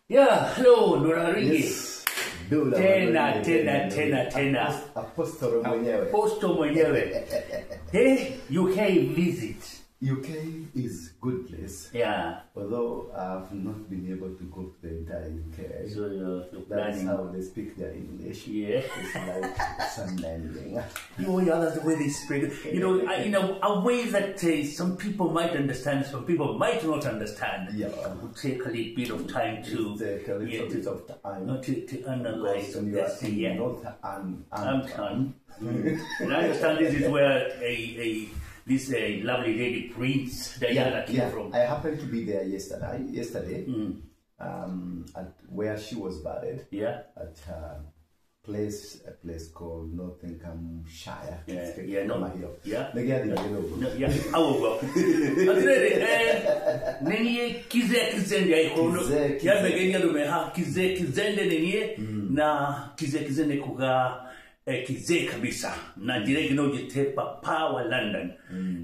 Yeah, hello Ndura Ringi. Yes. Dula Tena, Magorire, tena, tena, tena. Apostolo mwenyewe. Apostle mwenyewe. Hey, UK visit. UK is good place. Yeah. Although I've not been able to go to the entire UK. So you're That's planning. how they speak their English. Yeah. It's like sunlanding. You know, yeah, that's the way they speak. You know, in a way that some people might understand, some people might not understand. Yeah. It would take a little bit of time to, Take a little yeah, bit of time. not to analyze Because when you are this. in Yeah. North Hampton. And I understand this is where a this lovely lady Prince Diana came from. I happened to be there yesterday, at where she was buried. Yeah. At her place, a place called Nottinghamshire. Yeah, yeah, no, yeah. No, No, yeah, awo go. Atirere, neniye kize kizende ai kono. Kize, kize. Ya begenya do meha kize kizende neniye na kize kizende kuga kize kabisa. Na direge no jite papa wa London.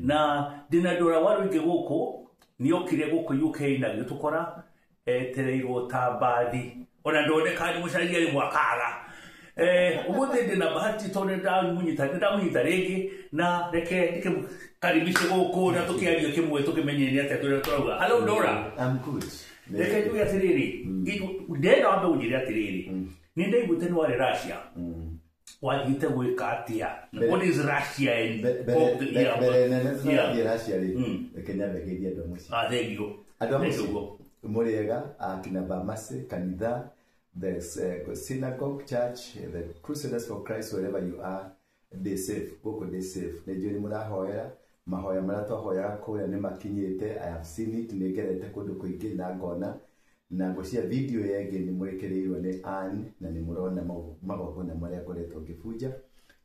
Na dinadora waru ige goko niokire goko UK na gĩtũkora etereirwo ta mbathi ona ndoneka nĩ mũcaragia rĩ mwakaga. Ũmũthĩ ndĩna bahati tondũ nĩndamũnyita rĩngĩ na reke ndĩkĩmũkaribishe gũkũ na tũkĩarie kĩmwe tũkĩmenye nĩ atĩa tũrĩa tũrauga. Hello Dora. I'm good. Reke njuge atĩrĩrĩ, ndĩrenda wambe ũnjĩre atĩrĩrĩ, nĩ ndaiguĩte nĩ warĩ Russia. Wathiĩte gwĩka atĩa? What is Russia in? Mbere nene tũrathiĩ Russia rĩ, reke nyambe ngeithie andũ a mũciĩ. Ah, thank you. Andũ a mũciĩ, mũrĩega, akina Bamase, kanitha, the synagogue church, the Crusaders for Christ, wherever you are, be safe. Gũkũ ndĩ safe. Nĩ njũĩ nĩ mũrahoera, mahoya marĩa twahoyaga kũrĩa nĩ makinyĩte. I have seen it, nĩ ngerete kũndũ kũingĩ na ngona. Na ngwĩciria video ĩyo ĩngĩ nĩ mũrĩkĩrĩirwo nĩ Ann, na nĩ mũrona magongona marĩa ngoretwo ngĩbunja,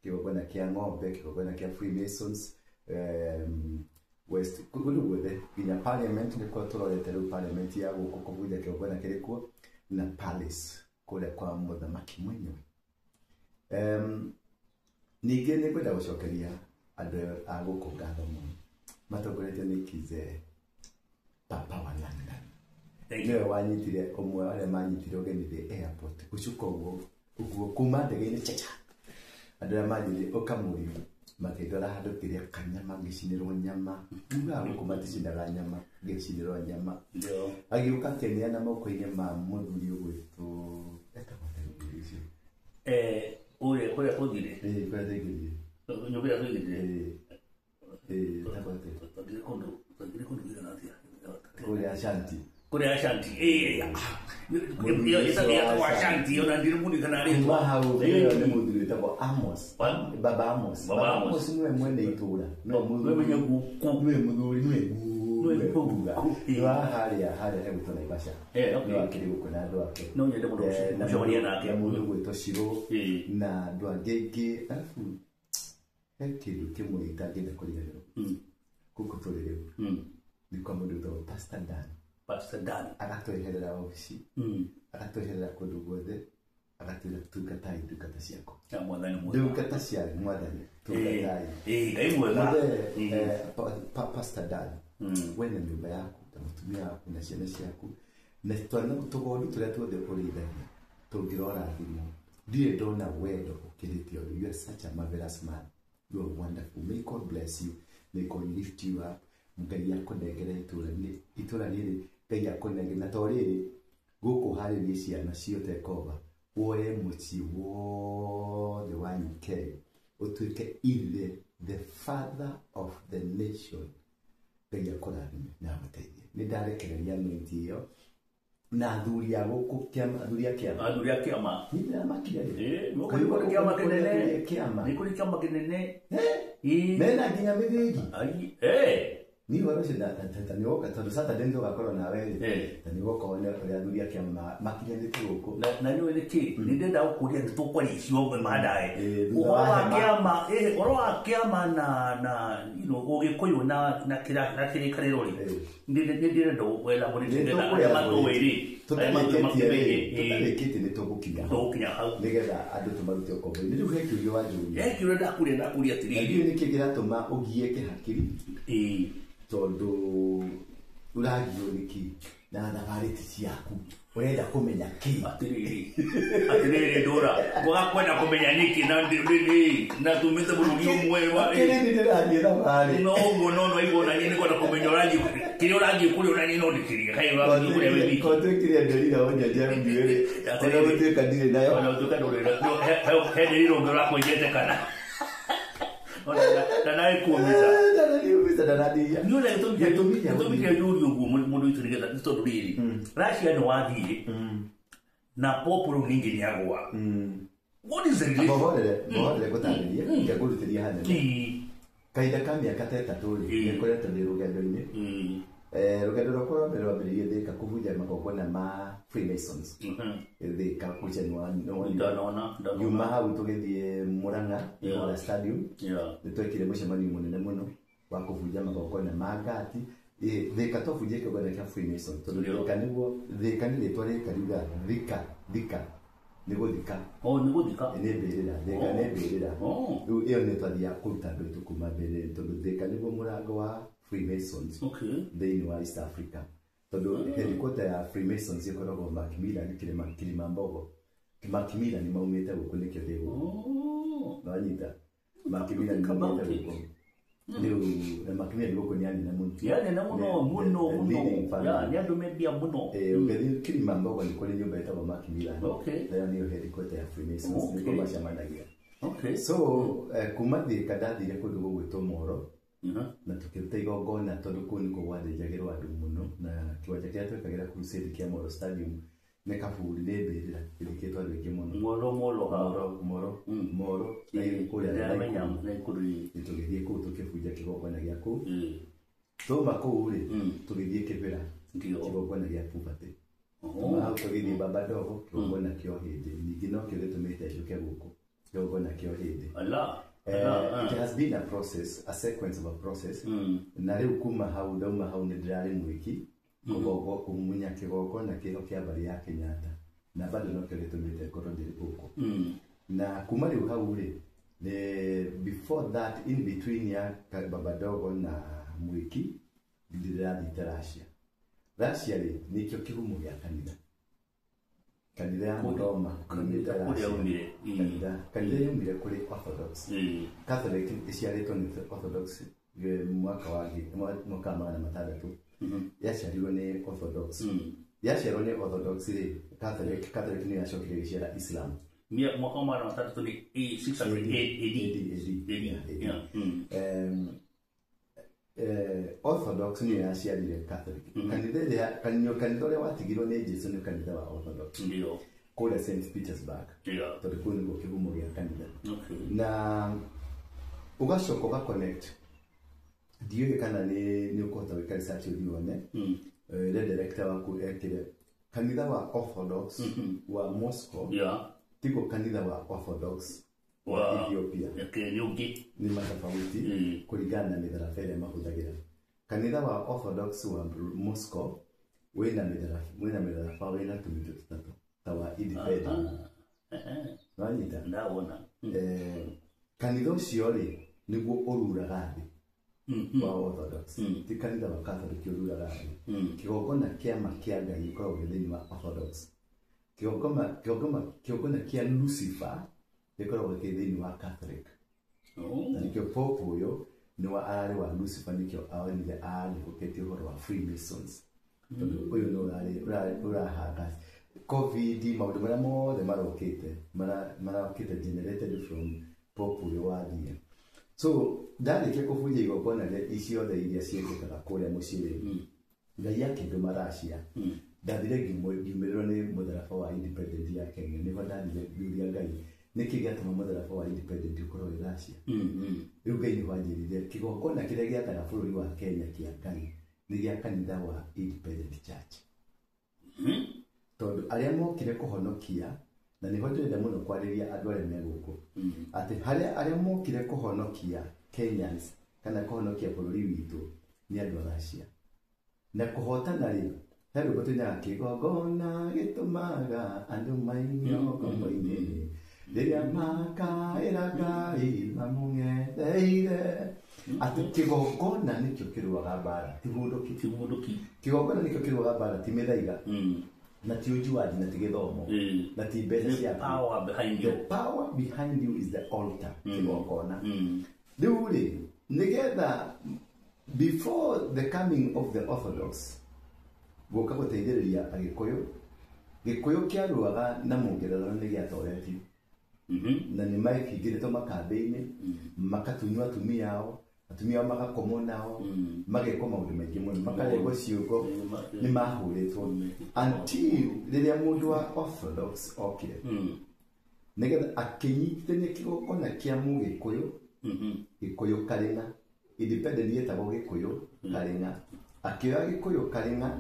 kĩgongona kĩa ng'ombe, kĩgongona kĩa Freemasons, West, kũndũ guothe, nginya Parliament nĩkuo tũrorete rĩu Parliament ya gũkũ kũbunja kĩgongona kĩrĩ kuo, na Palace kũrĩa kwa mũthamaki mwenyewe. Ningĩ nĩ ngwenda gũcokeria andũ a gũkũ ngatho mũno, matongoretio nĩ Kize Papa wa London. Thank you. Nĩwe wanyitire, ũmwe wa arĩa manyitire ũgeni thĩ airport, gũcuka ũguo, ũguo kuma ndege-inĩ chacha. Andũ arĩa manjĩrire ũkamũrio, makĩndwara handũ kĩrĩa kanyama, ngĩcinĩrwo nyama. Ugaga gũkũ maticinaga nyama, ngĩcinĩrwo nyama. Ndio. Agĩũka akĩneana moko-inĩ ma mũthuri ũgwĩtwo, etagwo atĩa mũthuri ũcio? Ũrĩa kũrĩa tũthire? Ĩĩ, kũrĩa tũingĩrire. Nyũmba ĩrĩa tũingĩrire? Ĩĩ, ĩĩ, etagwo atĩa? Twathire kũndũ, twathire kũndũ kũigana atĩa? Kũrĩa Ashanti. Kũrĩa Ashanti, ĩĩ, ĩyo ĩtagwo Ashanti, ona ndirimũririkana rĩtwa. Kuma hau, ĩyo nĩ mũthuri wĩtagwo Amos. Baba Amos. Baba Baba Amos. Amos nĩwe mwene itũũra. Nĩwe mũthuri. Nĩwe mwenye guku. Nĩwe mũthuri, nĩwe guku. Nĩwe guku. Nĩwe wa harĩa, harĩa hegwĩtwo Naivasha. Okay. Nĩwe akĩrĩ gũkũ na andũ ake. No nyende mũno gũcemania nake. Na mũndũ ũgwĩtwo Shiro, na andũ angĩ aingĩ. Arabu, he kĩndũ kĩmwe itangĩenda kũriganĩrwo. Gũkũ tũrĩ rĩu. Nĩ kwa mũndũ wĩtagwo Pastor Dan. Pastor Dan. Agatweherera obici. Agatweherera kũndũ guothe. Agatwĩra tungatai ndungata ciaku. Na mwathani mwega. Ndungata cia mwathani, tungatai. Ngai mwega. Mothe, Pastor Dan, we na nyũmba yaku, na mũtumia waku, na ciana ciaku, na twana tũgondu tũrĩa tuothe ũrĩithagia, tũngĩrorathimwo. Ndirĩ ndona wendo ũkĩrĩte ũndũ. You are such a marvelous man. You are wonderful. May God bless you. May God lift you up. Ngai akũnengere itũũra nĩ, itũũra rĩrĩ, Ngai akũnengere. Na to rĩrĩ, gũkũ harĩrie ciana ciothe ngomba, woe mũciĩ wothe wa UK, ũtuĩke ithe, the father of the nation. Ngai akũrathime na agũteithie. Nĩ ndarekereria anointing ĩyo na athuri a gũkũ kĩama, athuri a kĩama. Athuri a kĩama. Nĩ ndĩramakire rĩ. Nĩ kũrĩ kĩama kĩnene. Kĩama. Nĩ kũrĩ kĩama kĩnene. Ĩĩ. Mena nginya mĩthĩgi. Ai, Ni ũhoro ũcio ta nĩ woka, tondũ Saturday nĩ tũgakorwo nawe rĩ. Ta nĩ woka wone ũrĩa athuri a kĩama makinyanĩte gũkũ. Na nĩ ũĩ nĩkĩ? Nĩ ndĩrenda gũkũria nĩ tũkwaria icio baadaye. Thutha Ũhoro wa wa hema. kĩama, ũhoro wa kĩama na, you know, Ũgĩkũyũ na kĩra, na kĩrĩkanĩro rĩ. Nĩ ndĩrenda gũ-elaborate, Nĩ nĩgetha tũkũrĩa arĩa matũĩ rĩ, arĩa matũĩ Tũtarĩkĩtie rĩ, makĩmenye, tũtarĩkĩtie nĩ tũgũkinya hau. Tũgũkinya hau. Nĩgetha andũ tũmarute ũkombo-inĩ. Rĩu he kĩũria wanjũria. He kĩũria ndakũria Na atĩrĩrĩ. ndiũĩ nĩkĩ kĩratũma ũgiĩke hakiri. Tondũ ũragio nĩkĩ? Na thabarĩ ti ciaku ũrenda kũmenya kĩ? Atiriri ndũra wakwenda kũmenya nĩkĩ na na tumĩte bũrũri ũmwe wa Atĩrĩrĩ, ndĩrathiĩ thabarĩ. No ũguo no no igua ona niĩ nĩngwenda kũmenya ũrathiĩ kĩrĩa ũrathiĩ kũrĩa ona niĩ no ndĩkĩrie kaĩ ũrathiĩ kũrĩa wĩ wiki. Ko twĩkire nderira ũnyenje njuĩrĩ ona gũtuĩka ndirĩ nayo. Ona gũtuĩka ndũrĩ he nderira ũngĩ ũrakwenjete kana ona ndanaĩkũmĩca. Ndananiumĩca ndanandigia. Nĩ ũrĩa gĩtũmi kĩa njũrie ũguo mũndũ witũ nĩgetha nĩ tondũ rĩrĩ Russia nĩ wathiĩ na Pope rĩu ningĩ nĩagwa. What is the relation? Bohorere ngũtarĩrie ngekũrutĩria hanene. Kahinda ka mĩaka ta ĩtatũ rĩ nĩkoretwo ndĩ rũgendo-inĩ. Rũgendo rwakwa rwa mbere rwambĩrĩirie Thika kũbunja magongona ma Freemasons. Thika kũcha Ndanona. Nyuma hau tũgĩthiĩ Murang'a Igora Stadium. Nĩtwekire mũcemanio mũnene mũno wa kũbunja magongona ma ngati. Thika twabunjire kĩgongona kĩa Freemason tondũ Thika nĩguo Thika nĩ rĩtwa rĩka riuga thika thika nĩ gũthika. Nĩ gũthika. Nĩ mbĩrĩra. Thika nĩ mbĩrĩra. Rĩu ĩyo nĩ twathiaga kũruta andũ aitũ kuma mbĩrĩra tondũ Thika nĩguo mũrango wa Freemasons thĩinĩ wa East Africa. Tondũ headquarter ya Freemasons ĩkoragwo Macmillan Kilimambogo. Macmillan maumĩte gũkũ nĩkĩo ndĩ gũkũ. Nĩwanyita? Macmillan maumĩte gũkũ. Rĩu na Macmillan gũkũ nĩ anene mũno. Nĩ anene mũno mũno mũno. Nĩ andũ me mbia mũno. Ũngĩthiĩ Kilimambogo nĩ kũrĩ nyũmba ĩtagwo Macmillan. Nayo nĩyo headquarter ya Freemasons. Nĩkuo macemanagia. So kuma Thika ndathire kũndũ gũgwĩtwo Moro. Na tukĩruta igongona tondũ kũu nĩkuo gwathĩnjagĩrwo andũ mũno na kĩwanja kĩrĩa twekagĩra crusade kĩa Moro Stadium nĩ kaburi nĩ mbĩrĩra ĩthikĩtwo andũ aingĩ mũno. Moro Moro kũrĩa Naikuru. Tũgĩthiĩ kũu tũkĩbunja kĩgongona gĩa kũu. Twauma kũu rĩ tũgĩthiĩ Kĩbĩra kĩgongona gĩa Puberty. Twauma hau tũgĩthiĩ Baba Ndogo kĩgongona kĩa Ũhĩndĩ. Ningĩ nokĩo gĩtũmĩte njũke gũkũ kĩgongona kĩa Ũhĩndĩ. It has been a process, a sequence of a process. Na rĩu kuma hau ndauma hau nĩ ndĩrarĩ mwĩki kũmunya kĩgongona kĩho kĩa mbarĩ ya Kenyatta na bado nokĩo gĩtũmĩte ngorwo ndĩ gũkũ. Na kuma rĩu hau rĩ before that in between ya Baba Ndogo na mwĩki ndĩrathiĩte Russia. Russia rĩ nĩkĩo kĩhumo gĩa kanitha. Kanitha ya Mũroma kanitha kanitha yaumire kũrĩ Orthodox. Catholic ĩciarĩtwo nĩ Orthodox mwaka wa 600. Yaciarirwo nĩ Orthodox. Yaciarwo nĩ Orthodox rĩ Catholic nĩ yacokire gĩciara Islam. Mwaka wa 600 nĩ 600 AD. Orthodox nĩyo yaciarire Catholic. Kanitha ũrĩa watigirwo nĩ Jesu nĩ kanitha wa Orthodox. Kũrĩa St Petersburg. Tondũ kũu nĩkuo kĩhumo gĩa kanitha. Na ũgacoka ũga connect. Ndiũĩ kana nĩ ũkũhota gwĩka research ũthiĩ wone. Ũrĩa director waku ekire kanitha wa Orthodox wa Moscow tiguo kanitha wa Orthodox wa Ethiopia. Nĩ matofauti kũringana na mĩtharaba ĩrĩa mahũthagĩra. Kanitha wa Orthodox wa Moscow wĩna mĩtharaba wĩna tũmĩtĩ tũtatũ ta wa Independent. Nĩwanyita? Kanitha ũcio rĩ nĩguo ũruraga thĩ wa Orthodox. Ti kanitha wa Catholic ũruraga thĩ. Kĩgongona kĩama kĩa Ngai gĩkoragwo gĩ thĩinĩ wa Orthodox. Kĩgongona kĩa Lucifer gĩkoragwo kĩ thĩinĩ wa Catholic. Na nĩkĩo Pope ũyũ nĩ wa ararĩ wa Lucifer nĩkĩo onire arĩhũkĩtie ũhoro wa Freemasons. Tondũ ũyũ nĩ ũrahanga COVID maũndũ marĩa mothe marokĩte marokĩte generated from Pope ũyũ wathiĩ. So ndarĩkia kũbunja igongona ciothe iria ciĩkĩkaga kũrĩa mũciĩ rĩ Ngai akĩndũma Russia. Ndathire ngiumĩrĩrwo nĩ mũtharaba wa Independent ya Kenya. Nĩho ndathire ngĩũria Ngai nĩkĩ gĩatũma mũtharaba wa Independent ũkorwo wĩ Russia. Rĩu Ngai nĩho anjĩrire kĩgongona kĩrĩa gĩathaga bũrũri wa Kenya kĩa Ngai nĩ gĩa kanitha wa Independent Church. Tondũ arĩa mokire kũhonokia na nĩho ndĩrenda mũno kwarĩria andũ arĩa me gũkũ atĩ harĩa arĩa mokire kũhonokia Kenyans kana kũhonokia bũrũri witũ nĩ andũ a Russia. Na kũhotana rĩ he rwĩmbo tũinaga kĩgongona gĩtũmaga andũ mainio ngombo-inĩ rĩrĩa makaĩra Ngai mamũng'etheire Atĩ kĩgongona nĩkĩo kĩrũaga mbara, ti bunduki. Ti bunduki. Kĩgongona nĩkĩo kĩrũaga mbara, ti mĩthaiga. Na ti ũnjuaji, na ti gĩthomo. Na ti mbeca The ciaku. power behind you. The power behind you is the altar, kĩgongona. Rĩu rĩ, nĩgetha before the coming of the Orthodox gũka gũteithĩrĩria Agĩkũyũ, Gĩkũyũ kĩarũaga na Mũngeretha nĩ gĩatoretio. Na nĩ maingĩrĩtwo makambĩ-inĩ, makatunywo atumia ao, atumia ao magakomwo nao, magekwo maũndũ maingĩ mũno, makarengwo ciũngo, nĩ mahũrĩtwo. Until rĩrĩa mũndũ wa Orthodox okire, nĩgetha akĩnyitithania kĩgongona kĩa Mũgĩkũyũ, Gĩkũyũ Karĩng'a, independent yetagwo Gĩkũyũ Karĩng'a, akĩoya Gĩkũyũ Karĩng'a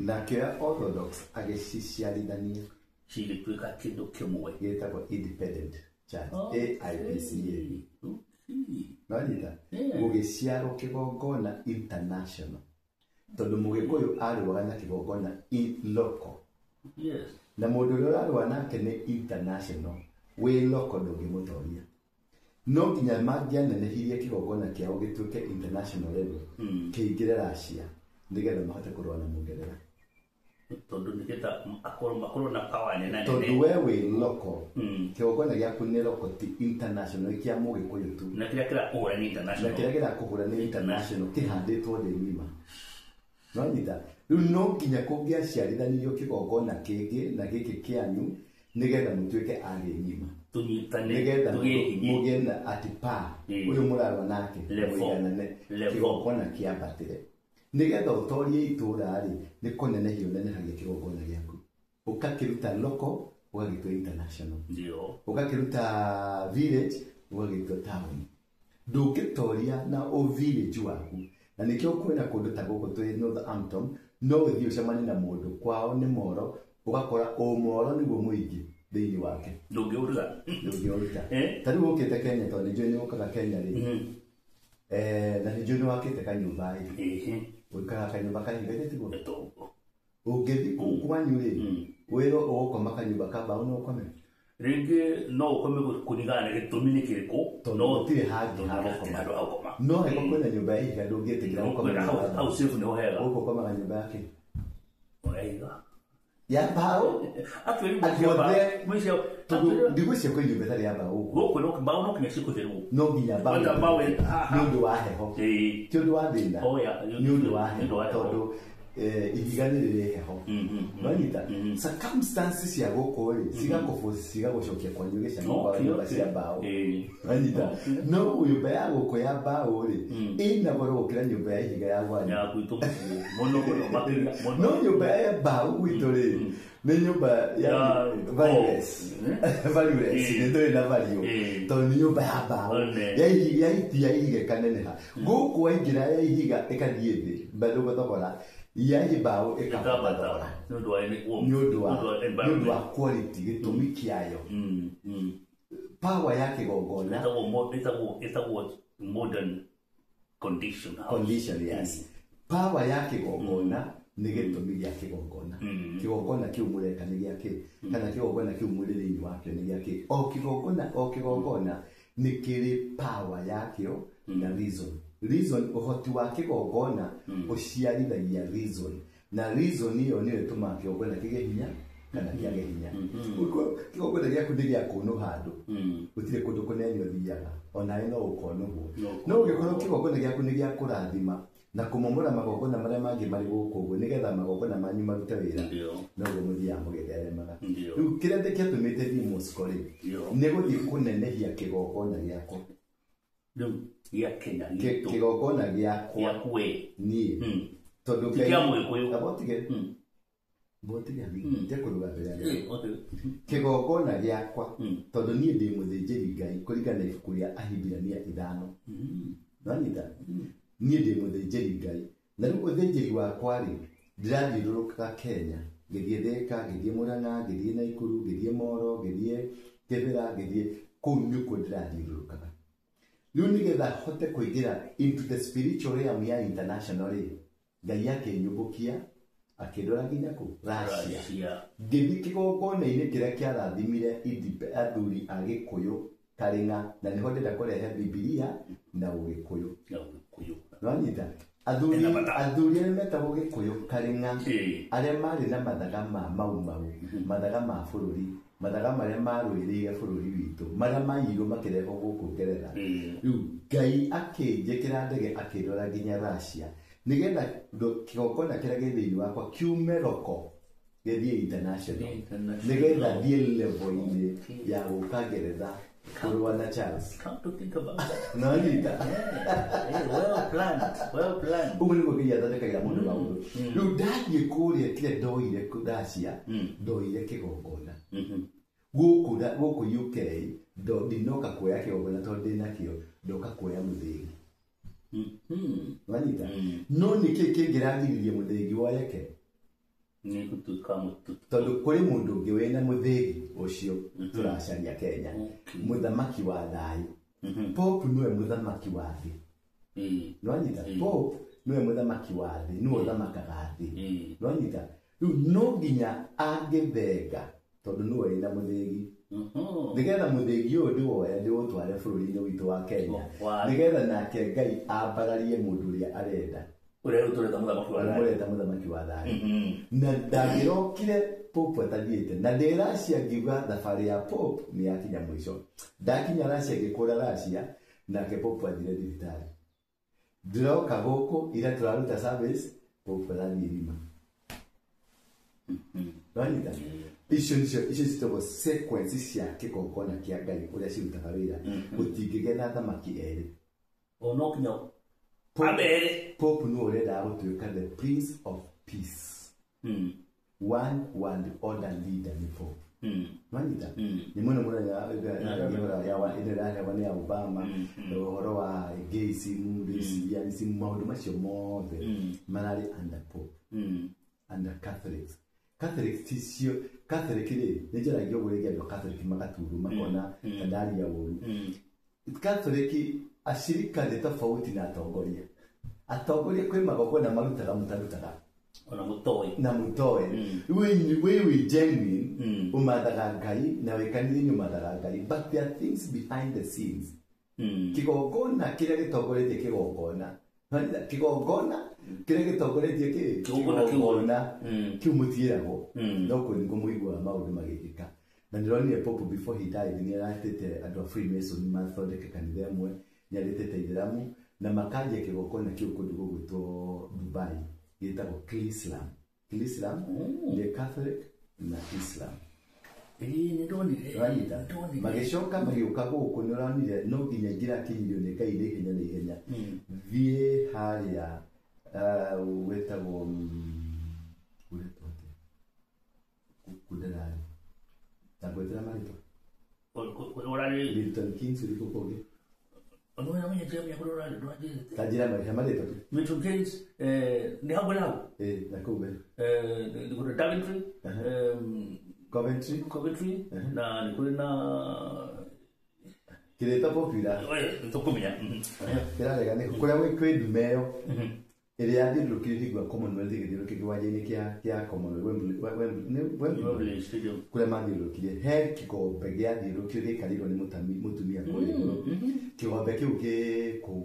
na akĩoya Orthodox agĩciciarithania. Cigĩtuĩka kĩndũ kĩmwe. Gĩtagwo Independent Church, AIPCA. Nonyita? Gũgĩciarwo kĩgongona international. Tondũ Mũgĩkũyũ arũaga na kĩgongona local. Na mũndũ ũrĩa ũrarũa nake nĩ international, wĩ local ndũngĩmũtoria. No nginya mangĩanenehirie kĩgongona kĩao gĩtuĩke international level, kĩingĩre Russia, nĩgetha mahote kũrũa na Mũngeretha. Tondũ nĩgetha makorwo na power nene. Tondũ we wĩ local, kĩgongona gĩaku nĩ local, ti international, nĩ kĩa Mũgĩkũyũ tu. Na kĩrĩa kĩrakũhũra nĩ international. Na kĩrĩa kĩrakũhũra nĩ international, kĩhandĩtwo thĩ ng'ima. Nonyita? Rĩu no nginya kũngĩaciarithanirio kĩgongona kĩngĩ na gĩkĩ kĩanyu, nĩgetha mũtuĩke a thĩ ng'ima. Tũnyitane, Nĩgetha tũgĩe hinya. mũgĩe na atĩ pa, ũyũ mũrarũa nake, Level. mũiganane, Level. kĩgongona kĩambatĩre. Nĩgetha ũtorie itũũra rĩ, nĩ kũnenehia ũnenehagia kĩgongona gĩaku. Ũgakĩruta local, ũgagĩtua international. Ũgakĩruta village, ũgagĩtua town. Ndũngĩtoria na ũ village waku. Na nĩkĩo kwĩna kũndũ ta gũkũ twĩ Northampton, no ũthiĩ ũcemanie na mũndũ kwao nĩ Moro, ũgakora ũmoro nĩguo mũingĩ thĩinĩ wake. Ndũngĩũruta. Ndũngĩũruta. Ta rĩu ũkĩte Kenya, tondũ nĩnjũĩ nĩ ũkaga Kenya rĩ. Na nĩnjũĩ nĩ wakĩte kanyũmba ĩ. Ũikaraga kanyũmba kahiga tiguo? Ũngĩthiĩ kũu kwanyu rĩ, wĩrwo ũgũkoma kanyũmba ka mbaũ no ũkome? Rĩngĩ no ũkome kũringana na gĩtũmi nĩ kĩrĩkũ, Tondũ no gũtirĩ hangĩ ha gũtirĩ gũkoma. handũ ha gũkoma. No angĩkorwo kwĩna nyũmba ya ihiga ndũngĩtĩkĩra gũkoma Kwĩna nyũmba ya hau safe nĩho hega. Gũkũ ũkomaga nyũmba ya kĩ? Ya ihiga. Ya mbaũ? Actually, Atĩ mũciĩ wa othe- mũciĩ wa- Tondũ actually, ndigwĩciria kwĩ nyũmba ĩtarĩ ya mbaũ gũkũ. Gũkũ no mbaũ no nginya cikũhũthĩrwo. No nginya mbaũ. Kwanza mbaũ ĩ- ha, ha. Nĩ ũndũ wa heho. Ti ũndũ wa thĩna. Oh, yeah. Nĩ ũndũ wa Nĩ ũndũ heho, wa heho. tondũ, ihiga nĩ rĩrĩ heho. Nonyita? Circumstances cia gũkũ rĩ, cigakũforce, cigagũcokia kwanyu gĩcagi kwa nyũmba cia mbaũ. Nonyita? No nyũmba ya gũkũ ya mbaũ rĩ, ĩna goro gũkĩra nyũmba ya ihiga ya gwanyu. Ya gwitũ mũciĩ. Mũno, mũno, makĩria, mũno. No nyũmba ya mbaũ gwitũ rĩ, nĩ nyũmba ya Ya valueless. Valueless, nĩ ndũrĩ na value. Tondũ nĩ nyũmba ya mbaũ. One. Ya ihiga, ya itia ihiga ĩkaneneha. Gũkũ waingĩra ya ihiga ĩkathiĩ thĩ, bado thogora. Ya mbaũ ĩkambata Ĩkambata. thogora. Nĩ ũndũ wa Nĩ ũndũ wa, nĩ ũndũ wa nĩ ũndũ wa environment. quality, gĩtũmi kĩayo. Power ya kĩgongona. Ĩtagwo ĩtagwo modern condition house. Condition, yes. Power ya kĩgongona nĩ gĩtũmi gĩa kĩgongona. Kĩgongona kĩu mũreka nĩ gĩa kĩ? Kana kĩgongona kĩu mũrĩ thĩinĩ wakĩo nĩ gĩa kĩ? O kĩgongona, o kĩgongona nĩ kĩrĩ power yakĩo na reason. Reason, ũhoti wa kĩgongona ũciarithagia reason. Na reason ĩyo nĩyo ĩtũmaga kĩgongona kĩgĩe hinya kana kĩage hinya. Ũguo kĩgongona gĩaku nĩ gĩa kũnũha andũ. Gũtirĩ kũndũ kũnene ũthiaga, onawe no ũkonũhwo. No No ũngĩkorwo kĩgongona gĩaku nĩ gĩa kũrathima na kũmomora magongona marĩa mangĩ marĩ gũkũ ũguo, nĩgetha magongona manyu marute wĩra, noguo mũthiaga mũgĩtheremaga. Rĩu kĩrĩa kĩatũmĩte thiĩ Moscow rĩ, nĩ gũthiĩ kũnenehia kĩgongona gĩakwa. Rĩu gĩa Kenya gitũ. Kĩgongona gĩakwa. Gĩaku we. Niĩ. Tondũ Ti kĩa Mũgĩkũyũ. Amba ũtige. Amba ũtige. Ndekũruga mbere ya Ngai. Kĩgongona gĩakwa, tondũ niĩ ndĩ mũthĩnjĩri Ngai kũringana na ibuku rĩa Ahibirania 5. Nonyita? Niĩ ndĩ mũthĩnjĩri Ngai. Na rĩu ũthĩnjĩri wakwa rĩ, ndĩrathiũrũrũkaga Kenya, ngĩthiĩ Thĩka, ngĩthiĩ Mũrang'a, ngĩthiĩ Naikuru, ngĩthiĩ Moro, ngĩthiĩ Kĩbĩra, ngĩthiĩ kũu nĩkuo ndĩrathiũrũrũkaga. Rĩu nĩgetha hote kũingĩra into the spiritual realm ya international rĩ, Ngai akĩnyũmbũkia, akĩndwara nginya kũ? Russia. Russia. Ngĩthiĩ kĩgongona-inĩ kĩrĩa kĩarathimire athuri a Gĩkũyũ Karinga na niho ndĩrenda kũrehe Bibilia na Ũgĩkũyũ. Nĩwanyita? Athuri arĩa metagwo Gĩkũyũ Karinga arĩa marĩ na mathaga ma Mau Mau, mathaga ma bũrũri, mathaga marĩa marũĩrĩire bũrũri witũ, marĩa maiyirwo makĩrehwo gũkũ Ngeretha. Rĩu Ngai akĩnjĩkĩra ndege akĩndwara nginya Russia nĩgetha kĩgongona kĩrĩa gĩ thĩinĩ wakwa kiume roko gĩthiĩ international, nĩgetha thiĩ level-inĩ ya gũka Ngeretha kũrũa na Charles. Come to think about that. No, nyita. Yeah. Well planned. Well planned. Ũguo nĩguo Ngai athondekagĩra mũndũ maũndũ. Rĩu ndathiĩ kũrĩa kĩrĩa ndoire Russia, ndoire kĩgongona. Gũkũ UK ndinoka kuoya kĩgongona tondũ ndĩnakĩo, ndoka kuoya mũthĩgi. Wanyita? No nĩkĩ kĩngĩragiririe mũthĩgi woyeke? Tondũ kũrĩ mũndũ ũngĩ wĩna mũthĩgi ũcio tũracaria Kenya, mũthamaki wa thayũ. Pope nĩwe mũthamaki wa thĩ. Nĩwanyita? Pope nĩwe mũthamaki wa thĩ, nĩwe ũthamakaga thĩ. Nĩwanyita? Rĩu no nginya angĩthenga tondũ nĩwe wĩna mũthĩgi. Nĩgetha mũthĩgi ũyũ ndĩwoya ndĩũtware bũrũri-inĩ witũ wa Kenya, nĩgetha nake Ngai ambararie mũndũ ũrĩa arenda. Ũrĩa ũtũreta mũthamaki wa thayũ. Ũreta mũthamaki wa thayũ. Na ndangĩrokire Pope atathiĩte. Na ndĩ Russia ngiuga thabarĩ ya Pope nĩ yakinya mũico. Ndakinya Russia ngĩkũra Russia, nake Pope athire thibitarĩ. Ndĩroka gũkũ ira tũraruta service, Pope arathiĩ rima. Wanyita? Icio nĩcio icio citagwo sequence cia kĩgongona kĩa Ngai ũrĩa cirutaga wĩra. Gũtingĩgĩa na athamaki erĩ. O no kinya Pope nĩwe ũrendaga gũtuĩka the Prince of Peace. One world order leader nĩ Pope. Wanyita? Nĩ mũno mũno ĩrĩa ya Obama, ũhoro wa gayism, lesbianism, maũndũ macio mothe mararĩ under Pope, under Catholics. Catholics ticio, Catholic rĩ, nĩ njaragia ũguo rĩngĩ andũ a Catholic magaturwo makona ta ndaria ũru. Catholic ashirika nĩ tofauti na atongoria. Atongoria kwĩ magongona marutaga mũtarutaga. Ona mũtoĩ. Na mũtoĩ. Wĩ genuine, ũmathaga Ngai na wĩ kanitha-inĩ ũmathaga Ngai, but there are things behind the scenes. Kĩgongona kĩrĩa gĩtongoretie kĩgongona. Kĩgongona kĩrĩa gĩtongoretie kĩ? Kĩgongona kĩu mũtiĩragwo. No kũringwo mũiguaga maũndũ magĩkĩka. Na nĩronire Pope before he died nĩ aratĩte andũ a Freemason mathondeke kanitha ĩmwe, nĩ arĩtĩte Ithĩramu na makanjia kĩgongona kĩu kũndũ gũgwĩtwo Dubai gĩtagwo Islam. Islam nĩ Catholic na Islam. Nĩndonire. Magĩcoka magĩũka gũkũ nĩũronire no nginya ingĩrakinyirio nĩ Ngai na ihenya na ihenya. Thiĩ harĩa wĩtagwo wĩtwo atĩa? Kũndararĩ. Ndangwetera marĩtwa. Ũrarĩ Milton Keynes ũrĩkũ kũngĩ? Ũrarĩ Ta njĩra marĩha marĩtwa tu. Milton Keynes nĩ hau mbere hau. Na kũu mbere. Nĩ kũrĩ Daventry, Coventry. Coventry na nĩ kũrĩ na kĩrĩta popular. Nĩtũkũmenya. Kĩrarega nĩ kũrĩa kwĩ ndume ĩyo ĩrĩa yathiũrũrũkĩirie hingo ya Commonwealth ĩgĩthiũrũrũkĩrio kĩwanja-inĩ kĩa Commonwealth Wembley Stadium. Kũrĩa mathiũrũrũkirie he kĩgombe gĩathiũrũrũkirio gĩikarĩirwo nĩ mũtumia kũrĩa igũrũ. Kĩgombe kĩu kĩ kũu.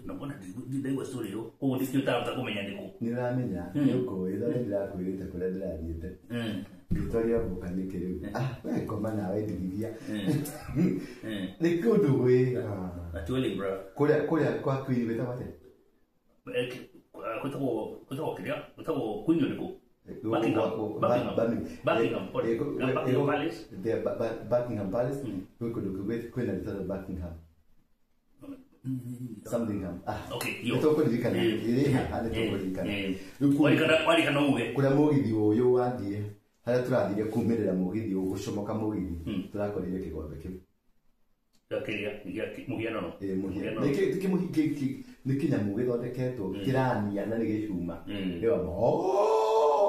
Naona ndaigua story ĩyo koguo ndikĩo ũtarahota kũmenya nĩkũ. Nĩ ũramenya, nĩ ũkũĩ tondũ ndĩrakwĩrĩte kũrĩa ndĩrathiĩte. Rĩtwa rĩa mboka nĩkĩ rĩu? We koma nawe ndigithia. Nĩ kũndũ gwĩ Atueli bro. Kũrĩa kwa Queen gwĩtagwo atĩa? Gwĩtagwo kĩrĩa? Gwĩtagwo Queen ũrĩkũ? Buckingham. Buckingham Palace. Buckingham Palace. Gwĩ kũndũ kwĩna rĩtwa rĩa Buckingham. Something. Okay, yo. Nĩtũkũririkana. Ĩrĩ haha nĩtũkũririkana. Warikana uge. Kũrĩa mũgithi ũyũ wathiĩ, harĩa tũrathire kumĩrĩra mũgithi ũgũcomoka mũgithi, tũrakorire kĩgombe kĩu. Kĩrĩa mũhianano. Nĩ kĩnyamũ gĩthondeketwo kĩrania na nĩ gĩcuma.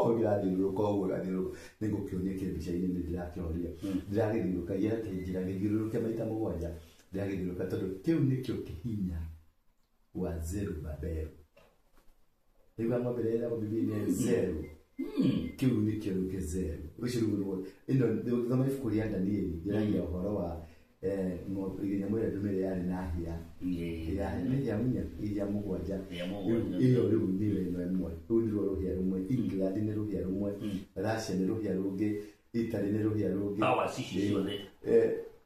Kĩrathiũrũrũka ũguo gĩrathiũrũrũka. Nĩngũkĩonia kĩ mbica-inĩ nĩ ndĩrakĩonia. Ndĩragĩthiũrũrũka njĩra gĩthiũrũrũke maita mũgwanja. Ndĩragĩthiũrũrũka tondũ kĩu nĩkĩo kĩhinya wa Zerubabel. Rĩu ng'ombe ĩrĩa ĩragwo Bibilia-inĩ Zeru. Kĩu nĩkĩo rĩu kĩ Zeru. Ũcio rĩu nĩguo ĩno ũgĩthoma ibuku rĩa Danieli rĩaragia ũhoro wa Nyamũ ĩrĩa ndũmĩre yarĩ na hĩa iria mũgwanja ĩyo rĩu nĩyo ĩno ĩmwe rũu nĩruo rũhĩa rũmwe. England nĩ rũhĩa rũmwe, Russia nĩ rũhĩa rũngĩ, Italy nĩ rũhĩa rũngĩ.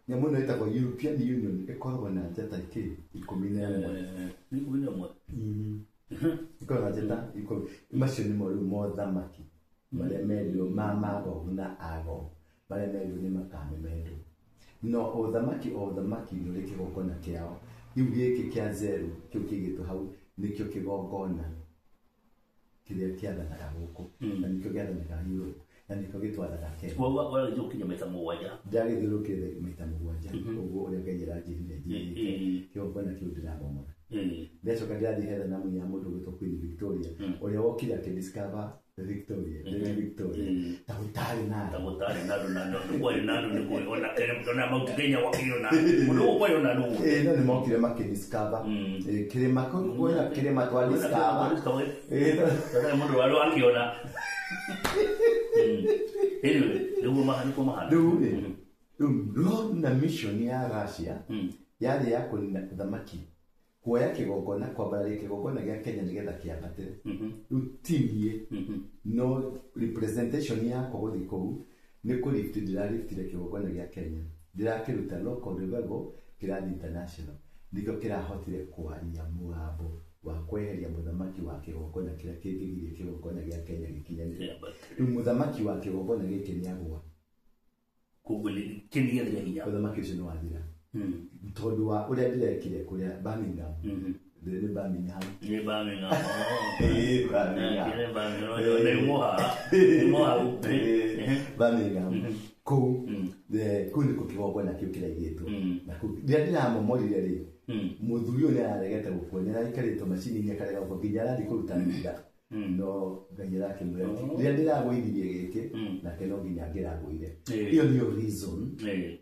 Nyamũ ĩno ĩtagwo European Union ĩkoragwo na njata 11. Ĩkoragwo na njata 10. Macio nĩmo rĩu mothamaki marĩa merirwo ma Magogu na Agogu marĩa merirwo nĩ makamemendwo. No ũthamaki o ũthamaki nĩ ũrĩ kĩgongona kĩao. Rĩu gĩkĩ kĩa Zeru kĩu kĩigĩtwo hau nĩkĩo kĩgongona kĩrĩa kĩathanaga gũkũ na nĩkĩo gĩathanaga Europe na nĩkĩo gĩtwathanaga Kenya. Wagĩthiũrũrũkĩria maita mũgwanja. Ndagĩthiũrũrũkĩria maita mũgwanja ũguo ũrĩa Ngai aranjĩrire njĩrĩte kĩgongona kĩu ndĩramomora. Ndacoka ndĩrathiĩ hetha namu ya mũndũ ũgwĩtwo Queen Victoria ũrĩa wokire akĩdiscover Victoria, Lady Victoria. Ta gũtarĩ na Ta gũtarĩ na andũ na kwarĩ na andũ nĩkũĩ ona ona Mount Kenya wakĩrĩ ona mũndũ ũyũ kwarĩ ona nũ. No nĩ mokire makĩdiscover kĩrĩma kwĩna kĩrĩma twa discover. Tondũ mũndũ warĩ akĩona. Anyway, nĩguo nĩguo mahana. Rĩu rĩu na mission ya Russia yarĩ ya kũnina ũthamaki kuoya kĩgongona kwambararia kĩgongona gĩa Kenya nĩgetha kĩambatĩre. Rĩu ti niĩ no representation yakwa gũthiĩ kũu nĩ kũlift ndĩraliftire kĩgongona gĩa Kenya ndĩrakĩruta local level kĩrathiĩ international nĩkĩo kĩrahotire kwaria mũgambo wa kweheria mũthamaki wa kĩgongona kĩrĩa kĩngĩgiria kĩgongona gĩa Kenya gĩkinyanĩre. Rĩu mũthamaki wa kĩgongona gĩkĩ nĩagũa. Koguo kĩnigĩthire hinya. Ũthamaki ũcio nĩwathira. Tondũ wa ũrĩa ndĩrekire kũrĩa Birmingham. Nĩ Birmingham. Nĩ Birmingham. Birmingham. Nĩ Birmingham. Nĩ Moha. Moha. Birmingham. Kũu kũu nĩkuo kĩgongona kĩu kĩraigĩtwo. Na kũu rĩrĩa ndĩramomorire rĩ mũthuri ũyũ nĩararegete gũkua nĩaraikarĩtwo macini-inĩ akarega gũkua nginya arathiĩ kũruta nda. No Ngai arakĩmwĩra rĩrĩa ndĩragũithirie gĩkĩ nake no nginya angĩragũire. Ĩyo nĩyo reason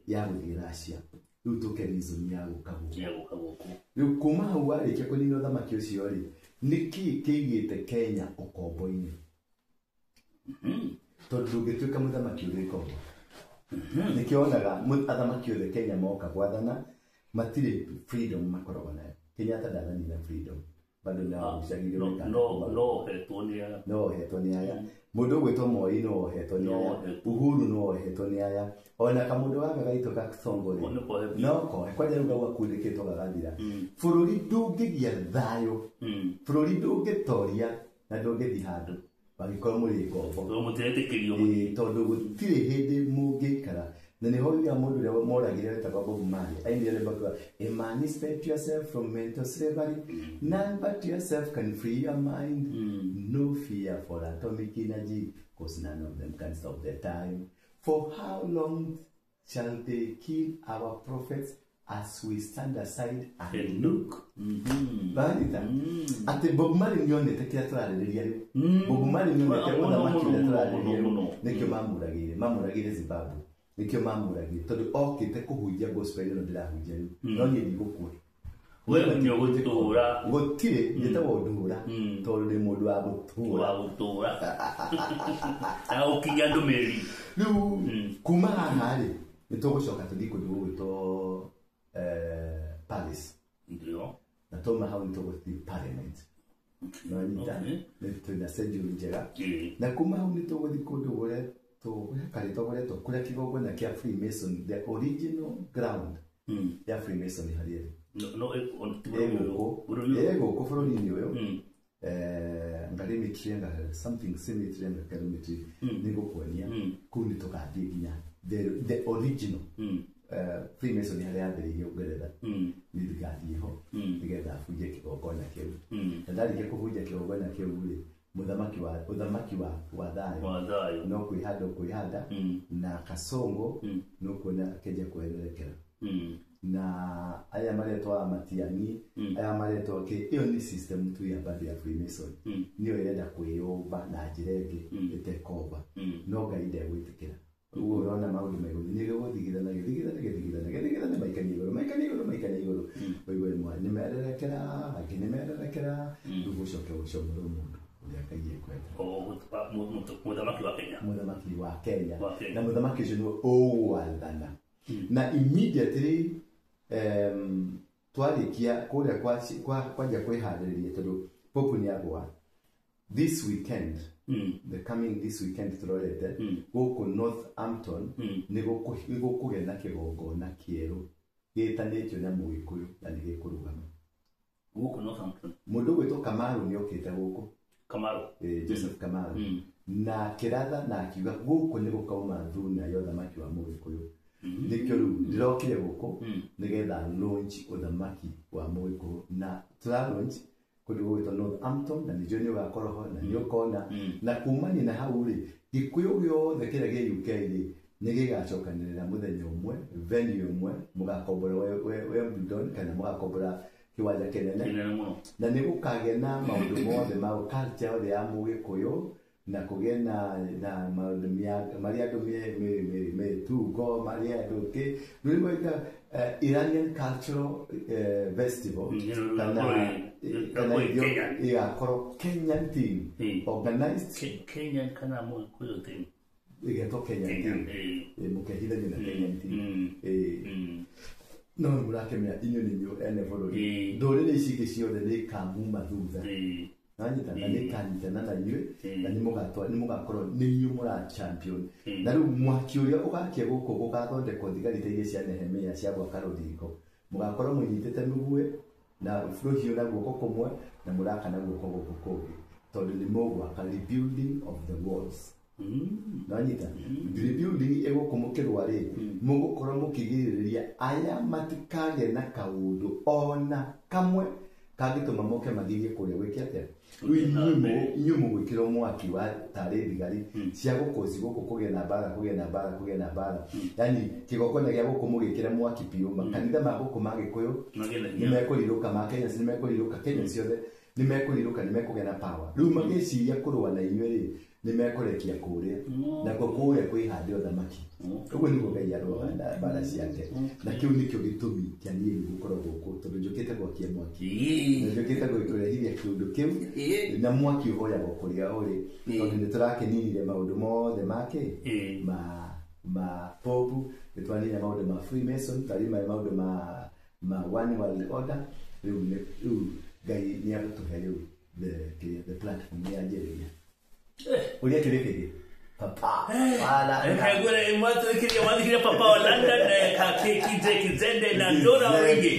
ya gũthiĩ Russia. Rĩu tũke reason ya gũka gũkũ. Rĩu kuma hau warĩkia kũnina ũthamaki ũcio rĩ nĩkĩĩ kĩigĩte Kenya ũkombo-inĩ? Tondũ ndũngĩtuĩka mũthamaki ũrĩ ngombo. Nĩkĩo wonaga athamaki othe Kenya moka gwathana matirĩ freedom makoragwo nayo. Kenyatta ndathanire na freedom bado no no ohetwo nĩ aya. No ohetwo nĩ aya. Mũndũ ũgwĩtwo Moi no ohetwo nĩ aya. Uhuru no ohetwo nĩ aya. Ona kamũndũ gaka gaitũ ka Songo rĩ no kohe kwanja rĩu gau gakundĩkĩtwo gagathira. Bũrũri ndũngĩgĩa thayũ. Bũrũri ndũngĩtoria na ndũngĩthiĩ handũ mangĩkorwo mũrĩ ngombo. Tondũ mũtiretĩkĩrio. Tondũ gũtirĩ hĩndĩ mũngĩikara. Na nĩho ugaga mũndũ ũrĩa moragire wetagwo Bob Marley ainire rwĩmbo akiuga emancipate yourself from mental slavery, none but yourself can free your mind, no fear for atomic energy cause none of them can stop the time. For how long shall they kill our prophets as we stand aside and look? Barita atĩ Bob Marley nĩonete kĩrĩa tũrarĩrĩria rĩu. Bob Marley nĩonete ũthamaki ũrĩa tũrarĩrĩria rĩu. Nĩkĩo mamũragĩire Zimbabwe. Nĩkĩo mamũragĩire tondũ okĩte kũhunjia gospel ĩno ndĩrahunjia rĩu. No niĩ ndigũkua. We nĩ ũgũtũra. Gũtirĩ njĩtagwo Ndũra tondũ ndĩ mũndũ wa gũtũra. Wa gũtũra. Na gũkinyia ndũmĩrĩri. Rĩu kuma haha rĩ nĩ tũgũcoka tũthiĩ kũndũ gũgwĩtwo Paris. Ndio. Na twauma hau nĩ tũgũthiĩ Parliament. No nyita nĩ twĩna schedule njega. Na kuma hau nĩ tũgũthiĩ kũndũ karĩtwa gũretwo kũrĩa kĩgongona kĩa Freemason, the original ground ya Freemason harĩa ĩrĩ. No ĩgũkũ bũrũri-inĩ ũyũ. Ngarimitry nga something symmetry nga ngarimitry nĩngũkuonia kũu nĩ tũgathiĩ nginya the original Freemason harĩa yambĩrĩirie Ũngeretha. Nĩ ngathiĩ ho nĩgetha bunje kĩgongona kĩu. Na ndarĩkia kũbunja kĩgongona kĩu rĩ ũthamaki wa thayũ no kwĩhanda ũkwĩhanda na Kasongo no kuona akĩanjia kwererekera. Na aya maretwo Matiang'i aya maretwo kĩ ĩyo nĩ system tu ya bado ya Freemason nĩyo ĩrenda kwĩyũmba na njĩra ĩngĩ ĩtekomba no Ngai ndegwĩtĩkĩra. Ũguo ũrona maũndũ megũthiĩ nĩgũthigithana gĩthigithane maikanie igũrũ maikanie igũrũ maikanie igũrũ ũigue nĩ mererekera angĩ nĩ mererekera rĩu gũcoke gũcomorwo mũndũ ũrĩa Ngai ekwenda. Mũthamaki wa Kenya. Mũthamaki wa Kenya. Na mũthamaki ũcio nĩwe ũgwathana. Na immediately twarikia kuria kwa kwanja kwiharĩrĩria tondũ Pope nĩ agwa this weekend, the coming this weekend turorete gũkũ Northampton nĩ gũkũgĩa na kĩgongona kĩerũ gĩtanĩtio na Mũgĩkũyũ na nĩ gĩkũrũgama gũkũ Northampton. Mũndũ ũgwĩtwo Kamaru nĩ okĩte gũkũ. Kamaru. Joseph Kamaru. Na kĩratha na akiuga gũkũ nĩ gũkauma thuna ya ũthamaki wa Mũgĩkũyũ. Nĩkĩo rĩu ndĩrokire gũkũ nĩgetha launch ũthamaki wa Mũgĩkũyũ na tũra launch kũndũ gũgwĩtwo Northampton na nĩnjũĩ nĩ ũgakorwo ho na nĩ ũkona na kumania na hau rĩ Gĩkũyũ gĩothe kĩrĩa gĩ UK rĩ nĩ gĩgacokanĩrĩra mũthenya ũmwe venue ũmwe mũgakombora Wimbledon kana mũgakombora kĩwanja kĩnene na nĩ gũkagĩa na maũndũ mothe ma culture yothe ya Mũgĩkũyũ na kũgĩe na maũndũ marĩa andũ mĩtungo marĩa andũ kĩ rĩu gwĩka Iranian cultural festival kana ĩgakorwo Kenyan team organized Kenyan kana Mũgĩkũyũ team ĩgetwo Kenyan team mũkehithania na Kenyan team no mũrakĩmenya inyuĩ nĩ inyuĩ ene bũrũri ndũrĩrĩ ici ingĩ ciothe nĩ ikamuma thutha nanyita na nĩ ikanyitana na inyuĩ na nĩ mũgakorwo nĩ inyuĩ mũra champion na rĩu mwaki ũrĩa ũgakia gũkũ gũgathondekwo thigari ta iria cia Nehemia cia gwaka rũthingo mũgakorwo mũnyitĩte mĩguĩ na rũhiũ na guoko kũmwe na mũraka na guoko gũkũ kũngĩ tondũ nĩ mũgwaka rebuilding of the walls. Nanyita rebuilding ĩgũkũ mũkĩrũa rĩ mũgũkorwo mũkĩgirĩrĩria aya matikagĩe na kaũndũ ona kamwe kangĩtũma moke magirie kũrĩa gwĩke atĩa rĩu inyuĩ mũgwĩkĩrwo mwaki wa tarĩ thigari cia gũkũci gũkũ kũgĩe na mbara kũgĩe na mbara kũgĩe na mbara yani kĩgongona gĩa gũkũ mũgĩkĩre mwaki biũ makanitha ma gũkũ ma Gĩkũyũ nĩ mekũrirũka ma Kenya nĩ mekũrirũka Kenya ciothe nĩ mekũrirũka nĩ mekũgĩa na power rĩu magĩciria kũrũa na inyuĩ rĩ nĩ mekũrekia kũrĩa nakuo kũrĩa kwĩhande ũthamaki ũguo nĩguo Ngai arũaga na mbara ciake na kĩu nĩkĩo gĩtũmi kĩa niĩ gũkorwo gũkũ tondũ njũkĩte gwakia mwaki na njũkĩte kũrehithia kĩũndũ kĩu na mwaki ũhoyagwo kũrĩa ũrĩ tondũ nĩ tũrakĩninire maũndũ mothe make ma Pope nĩ twanina maũndũ ma Freemason twarima maũndũ ma One World Order rĩu Ngai nĩ agũtũhe rĩu the platform nĩ yanjĩrĩria uria kĩrĩ kĩngĩ papa wala kaigure imwathikiria wathikiria papa wa London kizende na ndora wingi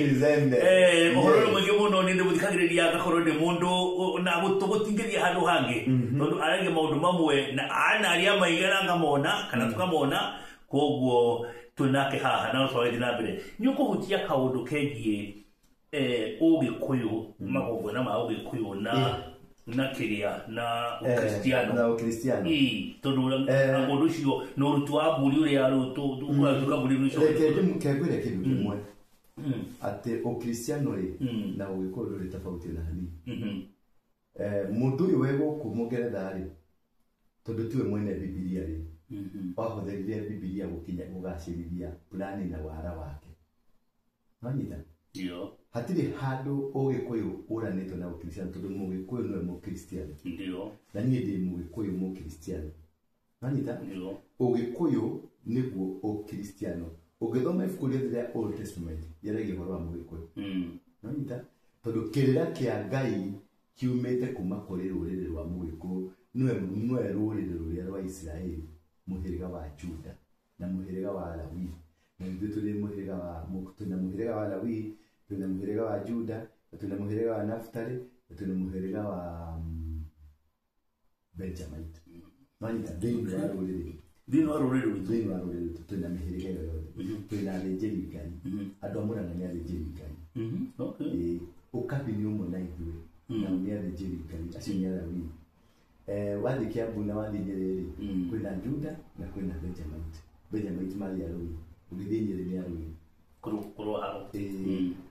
ũhoro mũingĩ mũno nĩ ndĩmũthikagĩrĩria ngakorwo ndĩ mũndũ na gũtingĩria handũ hangĩ tondũ aragia maũndũ mamwe na ana arĩa maigana ngamona kana tũkamona koguo twĩnake haha na tũrathiĩ na mbere nĩ ũkũhutia kaũndũ kegiĩ Ũgĩkũyũ magongona ma Ũgĩkũyũ na kĩrĩa na Ũkristiano na Ũkristiano tondũ ũndũ ũcio na ũruti wa mbũri ũrĩa tũkabũri ũcio reke ngwĩre kĩndũ kĩmwe atĩ Ũkristiano rĩ na Ũgĩkũyũ ndũrĩ tofauti na hanini. Mũndũ ũyũ wĩ gũkũ Mũngeretha rĩ tondũ tiwe mwene Bibilia rĩ wahũthĩrire Bibilia gũkinya gũgacĩrithia plani na wara wake nonyita hatirĩ handũ Ũgĩkũyũ ũranĩtwo na Ũkristiano tondũ Mũgĩkũyũ nĩwe Mũkristiano ndio na niĩ ndĩ Mũgĩkũyũ Mũkristiano nonyita Ũgĩkũyũ nĩguo Ũkristiano ũngĩthoma ibuku rĩothe rĩa Old Testament rĩaragia ũhoro wa Mũgĩkũyũ nonyita tondũ kĩrĩra kĩa Ngai kiumĩte kuma kũrĩ rũrĩrĩ rwa Mũgĩkũyũ nĩwe rũrĩrĩ rũrĩa rwa Isiraeli mũhĩrĩga wa Juda na mũhĩrĩga wa Lawi na ithuĩ tũrĩ mũhĩrĩga wa twĩna mũhĩrĩga wa Lawi twĩna mũhĩrĩga wa Juda twĩna mũhĩrĩga wa Naftali twĩna mũhĩrĩga wa Benjamite nonyita thĩinĩ wa rũrĩrĩ thĩinĩ wa rũrĩrĩ twĩna mĩhĩrĩga ĩyo yothe twĩna athĩnjĩri Ngai andũ a Mũrang'a nĩ athĩnjĩri Ngai Ũkabi nĩ ũmwe na ithuĩ nao nĩ athĩnjĩri Ngai acio nĩ Alawi wathiĩ Kĩambu na wathiĩ Nyĩrĩ rĩ kwĩna Juda na kwĩna Benjamite Benjamite marĩ Alawii ũgĩthiĩ Nyĩrĩ nĩ Alawii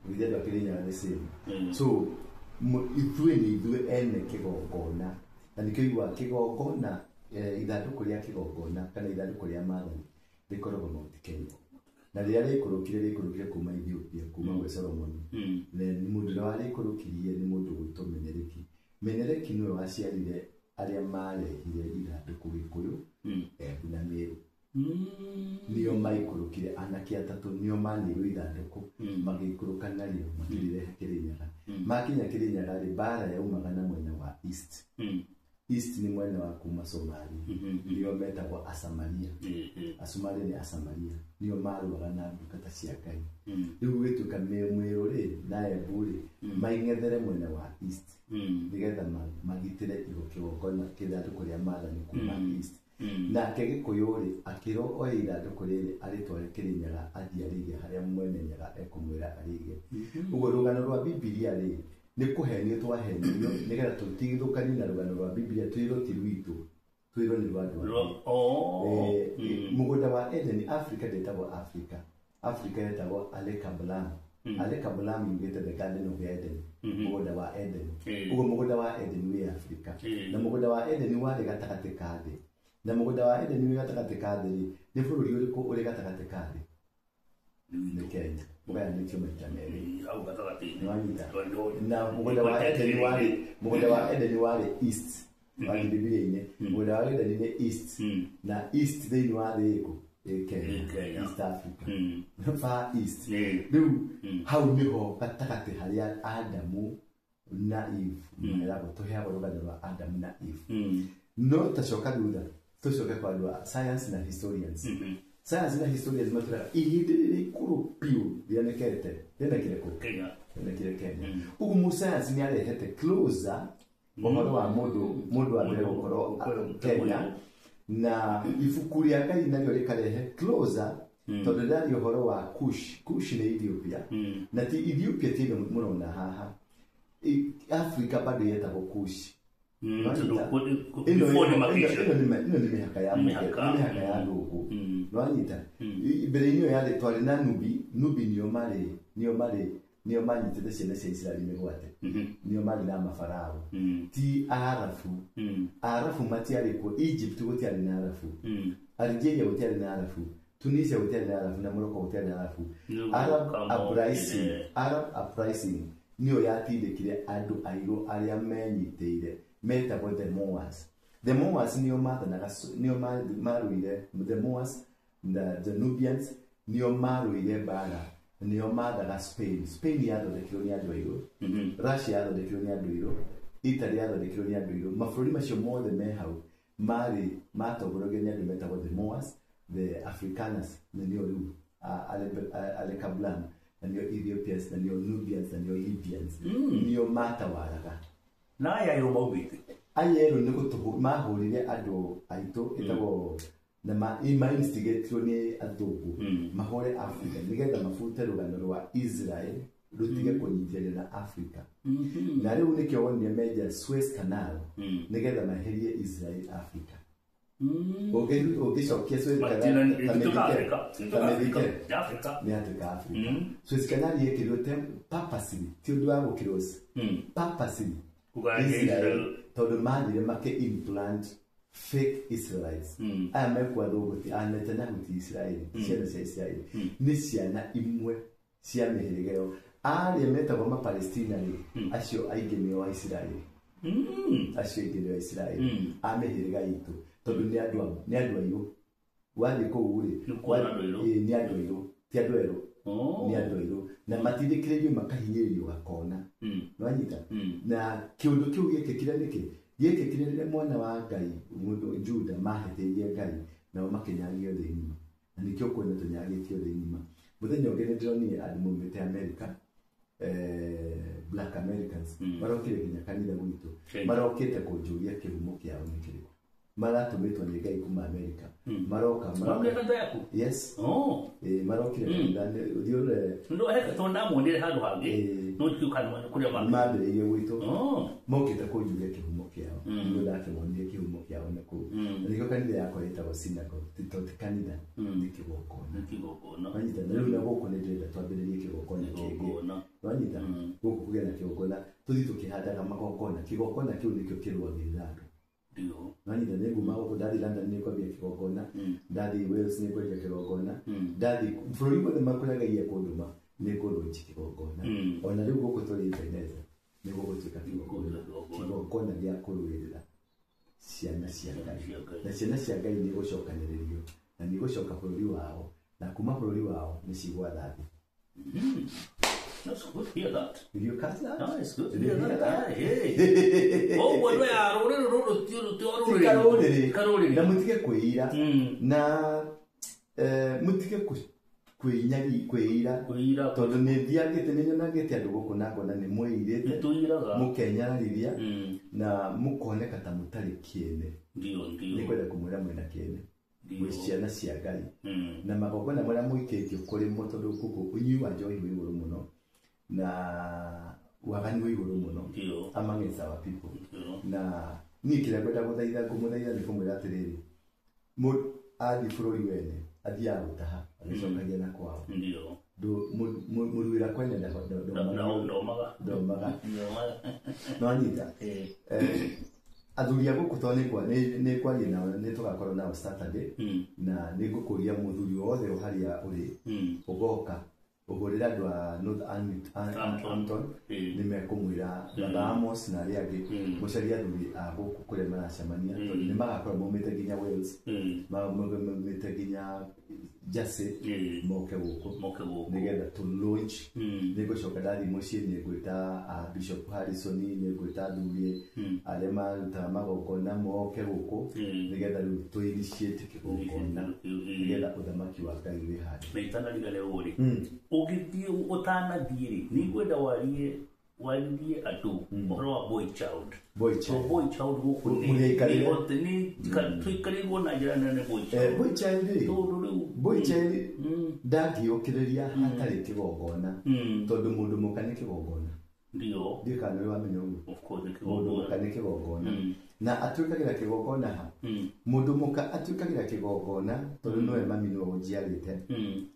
ũgĩthiĩ andũ a Kĩrĩnyaga the same so ithuĩ nĩ ithuĩ ene kĩgongona na nĩkĩo iguaga kĩgongona ithandũkũ rĩa kĩgongona kana ithandũkũ rĩa maathani rĩkoragwo Mount Kenya na rĩrĩa rĩikũrũkire kuma Ethiopia kuma gwĩ Solomoni na mũndũ ũrĩa warĩikũrũkirie nĩ mũndũ ũgwĩtwo Menereki Menereki nĩwe waciarire arĩa marehire ithandũkũ Gĩkũyũ Embu na Mĩrũ nĩo maikũrũkirie. maikũrũkire anake atatũ nĩo manĩirwo ithandũkũ magĩikũrũka narĩo makĩrĩrehe Kĩrĩnyaga. Makinya Kĩrĩnyaga rĩ, mbara yaumaga na mwena wa east. East nĩ mwena wa kuma Somalia, nĩo metagwo Asamaria. Asomali nĩ Asamaria, nĩo marũaga na ndungata cia Ngai. Rĩu gũgĩtuĩka Mwĩrũ rĩ na Embu rĩ maing'ethere mwena wa east nĩgetha magitĩre kĩgongona kĩthandũkũ rĩa maathani kuma east. Nake Gĩkũyũ rĩ akĩrwo oe ithandũkũ rĩrĩ arĩtware Kĩrĩnyaga athiĩ arĩige harĩa mwene Nyaga ekũmwĩra arĩige. Ũguo rũgano rwa Bibilia rĩ nĩ kũhenio twahenirio nĩgetha tũtigithũkanie na rũgano rwa Bibilia twĩrwo ti rwitũ, twĩrwo nĩ rwa andũ angĩ. Mũgũnda wa Eden Africa ndĩtagwo Africa, Africa yetagwo Alekablam. Alekablam yugĩte the Garden of Eden, mũgũnda wa Eden. Ũguo mũgũnda wa Eden wĩ Africa, na mũgũnda wa Eden warĩ gatagatĩ ka thĩ. Na mũgũnda wa Eden wĩ gatagatĩ ka thĩ rĩ, nĩ bũrũri ũrĩkũ ũrĩ gatagatĩ ka thĩ? Nĩ Kenya. Ũgayanĩtio maita merĩ. Hau gatagatĩ-inĩ. Nĩwanyita? Na mũgũnda wa Eden warĩ, mũgũnda wa Eden warĩ east. Warĩ Bibilia-inĩ. Mũgũnda wa Eden nĩ east. Na east thĩinĩ wa thĩ ĩkũ? Ĩ Kenya. East Africa. Far East. Rĩu hau nĩho gatagatĩ harĩa Adamu na Eve meragwo, tũheagwo rũgano rwa Adamu na Eve. No tacoka thutha tũcoke kwa andũ a science na historians. Science na historians matwĩraga ihinda rĩrĩa ikũrũ biũ rĩonekete rĩonekire kũ? Kenya. Rĩonekire Kenya. Ũguo mu science nĩ arehete closer ũhoro wa mũndũ wa mbere gũkorwo Kenya, na ibuku rĩa Ngai narĩo rĩkarehe closer tondũ rĩraria ũhoro wa Kush. Kush nĩ Ethiopia, na ti Ethiopia ti ĩno mũrona haha. Africa bado yetagwo Kush. Ĩno nĩ mĩhaka ya mĩhaka ya thũngũ. Nĩwanyita? Mbere-inĩ ĩyo yarĩ twarĩ na Nubi. Nubi nĩo marĩ nĩo manyitĩte ciana cia Isiraeli mĩgwate, nĩo marĩ na mafarao. Ti Arabu. Arabu matiarĩ kuo. Egypt gũtiarĩ na Arabu, Algeria gũtiarĩ na Arabu, Tunisia gũtiarĩ na Arabu, na Morocco gũtiarĩ na Arabu. Arab uprising nĩyo yatindĩkire andũ airũ arĩa menyitĩire metagwo the Moors. The Moors nĩo mathanaga, nĩo marũire, the Moors na the Nubians nĩo marũire mbara, nĩo mathaga Spain. Spain yathondekirwo nĩ andũ airũ, Russia yathondekirwo nĩ andũ airũ, Italy yathondekirwo nĩ andũ airũ. Mabũrũri macio mothe me hau marĩ matongoragio nĩ andũ metagwo the Moors, the Afrikaners, na nĩo rĩu Alekablam, na nĩo Ethiopians, na nĩo Nubians, na nĩo Libyans, nĩo matawaraga. Na aya airũ maumĩte? Aya airũ nĩ gũtũhũ mahũrire andũ aitũ ĩtagwo na ma-instigatirwo nĩ athũngũ mahũre Africa nĩgetha mabute rũgano rwa Israel rũtige kũnyitĩrĩra na Africa. Na rĩu nĩkĩo wonire menja Suez Canal nĩgetha maherie Israel Africa. Ũngĩcokia Suez Canal nĩ atuĩka Africa. Suez Canal yekĩrirwo purposely, ti ũndũ wa gũkĩrwo, purposely Israel, tondũ mathire makĩ implant fake Israelites. Aya mekwa thũngũ ti a Netanyahu ti Israeli, ti ciana cia Israeli, nĩ ciana imwe cia mĩhĩrĩga ĩyo. Arĩa metagwo Mapalestina rĩ, acio aingĩ nĩo Aisiraeli. Acio aingĩ nĩo Aisiraeli a mĩhĩrĩga itũ, tondũ nĩ andũ airũ. Wathiĩ kũu rĩ, nĩ andũ airũ, ti andũ erũ, nĩ andũ airũ, na matindĩkĩrĩirio makahinyĩrĩrio gakona. Nĩwanyita? Na kĩũndũ kĩu gĩekĩkire nĩkĩ? Gĩekĩkire rĩrĩa mwana wa Ngai mũndũ Juda mahĩtĩirie Ngai nao makĩnyagio thĩ ng'ima, na nĩkĩo kuona tũnyagĩtio thĩ ng'ima. Mũthenya ũngĩ nĩndĩronire andũ maumĩte America, Black Americans, marokire nginya kanitha gwitũ, marokĩte kũnjũria kĩhumo kĩao nĩ kĩrĩkũ. Maratũmĩtwo nĩ Ngai kuma America. Maroka. Yes. Marokire kanitha, ũthiĩ ũrore. No he tondũ ndamonire handũ hangĩ, no ndiũĩ kana kũrĩa mambĩrĩirie gwitũ. Mokĩte kũnjũria kĩhumo kĩao. Nĩguo ndakĩmonire kĩhumo kĩao nĩ kũu. Na nĩkĩo kanitha yakwa ĩtagwo synagogue, ti kanitha, nĩ kĩgongona. Wanyita? Na rĩu na gũkũ nĩ ndĩrenda twambĩrĩrie kĩgongona kĩngĩ. Wanyita? Gũkũ kũgĩe na kĩgongona, tũthiĩ tũkĩhandaga magongona. Kĩgongona kĩu nĩkĩo kĩrũagĩrĩra andũ. Wanyita? Nĩ nguma gũkũ, ndathiĩ London nĩ ngwambia kĩgongona, ndathiĩ Wales nĩ ngwenja kĩgongona, ndathiĩ bũrũri wothe kũrĩa Ngai ekũndũma nĩ ngũrũnji kĩgongona. Ona rĩu gũkũ tũrĩ Ebeneza nĩ gũgũtuĩka kĩgongona, kĩgongona gĩa kũrũĩrĩra ciana cia Ngai. Na ciana cia Ngai nĩ igũcokanĩrĩrio, na nĩ igũcoka bũrũri wao Na kuma bũrũri wao nĩ cigwatha thĩ. That's good to hear that. Did you catch that? No, it's good to Did you hear hear that. that? Yeah, hey. Oh, what we are, Ti karũrĩrĩ. Karũrĩrĩ. Na mũtige kwĩira. Na mũtige kwĩira. Kwĩira. Tondũ nĩ thiangĩte, nĩ nyonangĩte andũ gũkũ na ngona nĩ mwĩirĩte. Nĩtũiraga. Mũkenyararithia. Na mũkoneka ta mũtarĩ kĩene. Ndio, ndio. Nĩ kwenda kũmwĩra mwĩna kĩene. Ndio. Mwĩ ciana cia Ngai. Na magongona marĩa mũikĩtio kũrĩ mo, tondũ gũkũ ũnyui wa njohi wĩ igũrũ mũno. Na waganu wĩ igũrũ mũno. Ndio. Among our people. Ndio. Na niĩ kĩrĩa ngwenda gũthaitha, ngũmũthaitha nĩ kũmwĩra atĩrĩrĩ, mũndũ athiĩ bũrũri wene athiaga gũtaha agĩcokagia na kwao. Ndio. Mũruĩra kwene ndomaga. Ndomaga. No anyita. Athuri a gũkũ tondũ nĩ kwaria nao, nĩ tũgakorwo nao Saturday. Na nĩ ngũkũria mũthuri wothe harĩa ũrĩ ũgoka ũhũrĩre andũ a North Hampton, nĩ mekũmwĩra Baba Amos na arĩa angĩ, mũcarie athuri a gũkũ kũrĩa maracemania, tondũ nĩ magakorwo maumĩte nginya Wales, maumĩte nginya Jersey, moke gũkũ. Moke gũkũ. Nĩgetha tũ launch. Nĩ ngũcoka ndathiĩ mũciĩ, nĩ ngwĩta Bishop Harrison, nĩ ngwĩta athuri arĩa marutaga magongona moke gũkũ, nĩgetha rĩu tũ initiate kĩgongona, nĩgetha ũthamaki wa Ngai wĩhande. Na itanariganĩrwo rĩ, ũngĩthiĩ ũtanathiĩ rĩ, nĩ ngwenda warĩrie andũ ũhoro wa boy child. Boy child. So boy child gũkũ nĩ Mũgĩikarĩre. nĩ tũikarĩirwo na njĩra nene boy child. Boy child rĩ, Tondũ rĩu boy child ndangĩũkĩrĩria hatarĩ kĩgongona, tondũ mũndũ mũka nĩ kĩgongona. Ndio. Ndiũĩ kana nĩ wamenya ũguo. Of course, nĩ Mũndũ kĩgongona. mũka nĩ kĩgongona. Na atuĩkagĩra kĩgongona ha? Mũndũ mũka atuĩkagĩra kĩgongona tondũ nĩwe mami nĩwe ũnjiarĩte.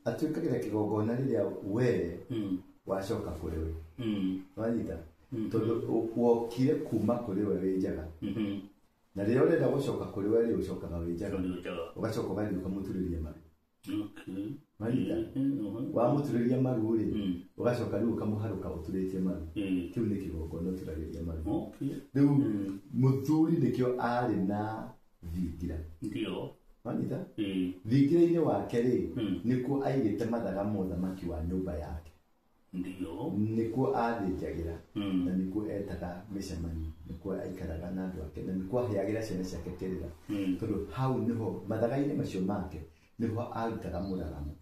Atuĩkagĩra kĩgongona rĩrĩa we wacoka kũrĩ we. Wanyita? Tondũ wokire kuma kũrĩ we wĩ njaga. Na rĩrĩa ũrenda gũcoka kũrĩ we rĩ, ũcokaga wĩ njaga. Ũgacoka ũgathiĩ ũkamũturĩria maru. Wanyita? Wamũturĩria maru rĩ, ũgacoka rĩu ũkamũharũka ũturĩtie maru. Kĩu nĩ kĩgongona ũturagĩria maru. Rĩu mũthuri nĩkĩo arĩ na thingira. Ndio. Wanyita? Thingira-inĩ wake rĩ, nĩkuo aigĩte mathaga ma ũthamaki wa nyũmba yake. Ndio. Nĩkuo athĩnjagĩra, na nĩkuo etaga mĩcemanio, nĩkuo aikaraga na andũ ake, na nĩkuo aheagĩra ciana ciake kĩrĩra. Tondũ hau nĩho mathaga-inĩ macio make nĩho arutaga mũraramo.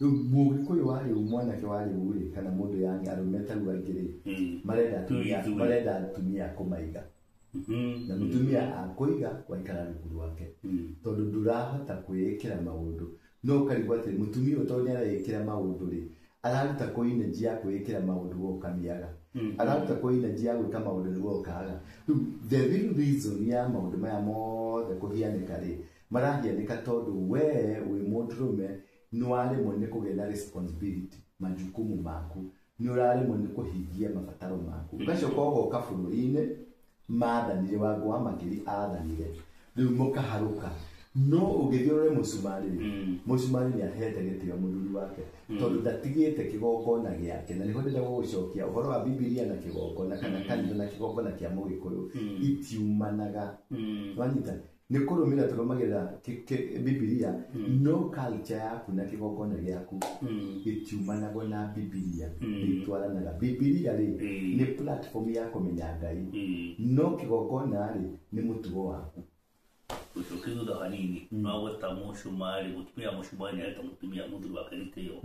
Rĩu mũgĩkũyũ wa rĩu, mwanake wa rĩu rĩ, kana mũndũ yani arũme ta rĩu aingĩ rĩ, marenda atumia a kũmaiga. Na mũtumia akũiga waikara rungu rwake, tondũ ndũrahota kwĩĩkĩra maũndũ. No ũkarigwo atĩ mũtumia ũyũ tondũ nĩareĩkĩra maũndũ rĩ, araruta kũ energy ya kwĩĩkĩra maũndũ we ũkamĩaga. Araruta kũ energy ya gwĩka maũndũ nĩguo ũkaga. Rĩu the real reason ya maũndũ maya mothe kũhianĩka rĩ, marahianĩka tondũ we wĩ mũndũrũme nĩ waremwo nĩ kũgĩa na responsibility, majukumu maku, nĩ ũraremwo nĩ kũhingia mabataro maku. Ũgacoka ũgoka bũrũri-inĩ, mathanire Wangũ wa Makĩri athanire, rĩu mũkaharũka. No ũngĩthiĩ ũrore mũcumarĩ rĩ, mũcumarĩ nĩ ahete gĩtĩo mũthuri wake, tondũ ndatigĩte kĩgongona gĩake. Na nĩho ndĩrenda gũgũcokia ũhoro wa Bibilia na kĩgongona, kana kanitha na kĩgongona kĩa mũgĩkũyũ, itiumanaga. Wanyita? Nĩ kũrũmĩrĩra tũrũmagĩrĩra Bibilia, no culture yaku na kĩgongona gĩaku gĩtiumanagwo na Bibilia, nĩ itwaranaga. Bibilia rĩ, nĩ platform ya kũmenya Ngai, no kĩgongona rĩ, nĩ mũtugo waku. Ũcoke thutha hanini, wagweta mũcumarĩ, mũtumia mũcumarĩ nĩareta mũtumia mũthuri wake gĩtĩo.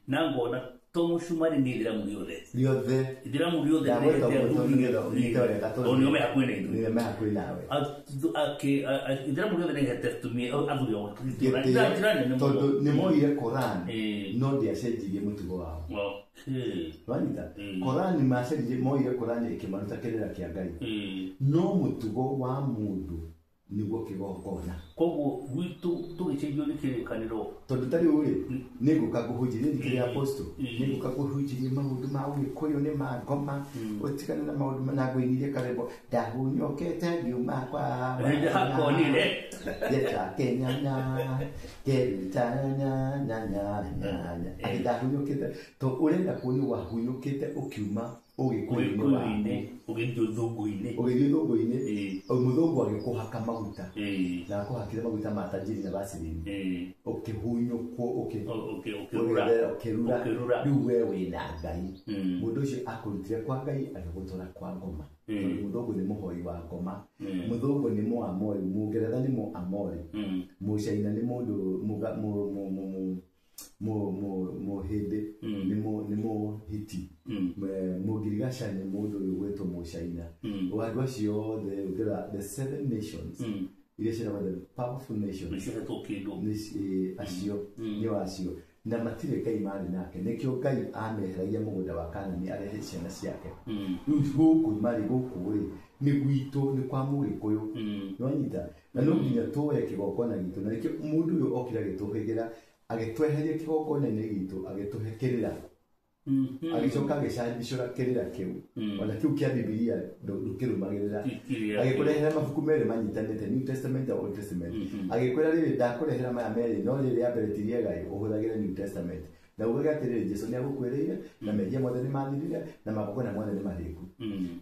Na ngona to mũcumarĩ nĩ ithĩramu rĩothe. Rĩothe. Ithĩramu rĩothe Ndagweta rĩrehete ũguo tondũ athuri nĩgetha ũnyite wega, tondũ Tondũ nĩo me hakuhĩ na ithuĩ. Nĩo me hakuhĩ nawe. Ithĩramu rĩothe rĩrehete atumia, athuri ao gĩtĩo. Gĩtĩo, Na njĩra nene mũno. tondũ nĩ moire Koran, no ndĩacenjirie mũtugo wao. Wanyita? Koran macenjirie, moire Koran ĩkĩmaruta kĩrĩra kĩa Ngai. No mũtugo wa mũndũ nĩguo kĩgongona. Koguo gwitũ tũgĩcenjio nĩ kĩrĩkanĩro. Tondũ ta rĩu rĩ, nĩ ngũka ngũhunjĩrie thikĩrĩria apostle, nĩ ngũka ngũhunjĩrie maũndũ ma ũgĩkũyũ nĩ ma ngoma, ũtigane na maũndũ ma, na ngũinirie karwĩmbo, ndahunyũkĩte ngiuma kwa Nĩndakonire. Yeta kenyanya, keruta nya, nya, nya, nya, nya. Atĩ ndahunyũkĩte, to ũrenda kuonio wahunyũkĩte ũkiuma Ũgĩkũyũ-inĩ ũgĩthiĩ ũthũngũ-inĩ. Ũgĩthiĩ ũthũngũ-inĩ, mũthũngũ agĩkũhaka maguta. Na akũhakire maguta ma tajiri na vaseline. Ũkĩhunyũkwo, Ũkĩrura. Ũkĩrura. Rĩu we wĩna Ngai. Mũndũ ũcio akũrutire kwa Ngai agĩgũtwara kwa ngoma. Tondũ mũthũngũ nĩ mũhoi wa ngoma. Mũthũngũ nĩ Mũamori, Mũngeretha nĩ Mũamori. Mũcaina nĩ mũndũ Mũhĩndĩ, nĩ Mũhiti. Mũgirigaca nĩ mũndũ ũyũ gwĩtwo Mũcaina. Andũ acio othe ũngĩrora the seven nations iria ciĩtagwo the powerful nations nĩcihetwo kĩndũ. Acio nĩo acio na matirĩ Ngai marĩ nake, nĩkĩo Ngai ameheragia mũgũnda wa Kanani arehe ciana ciake. Rĩu gũkũ marĩ gũkũ rĩ nĩ gwitũ, nĩ kwa Mũgĩkũyũ. Nĩwanyita? Na no nginya tuoye kĩgongona gitũ, na nĩkĩo mũndũ ũyũ okire agĩtũhĩgĩra, agĩtweheria kĩgongona-inĩ gitũ, agĩtũhe kĩrĩra. Agĩcoka agĩcanjicũra kĩrĩra kĩu. Ona kĩu kĩa Bibilia ndũkĩrũmagĩrĩra. Agĩkũrehera mabuku merĩ manyitanĩte, New Testament na Old Testament. Agĩkwĩra rĩrĩ, ndakũrehera maya merĩ, no rĩrĩ rĩa mbere ti rĩega ĩ, ũhũthagĩre New Testament. Na ugage atĩrĩrĩ, Jesũ nĩagũkuĩrĩire, na mehia mothe nĩmathirire, na magongona mothe nĩ marĩku.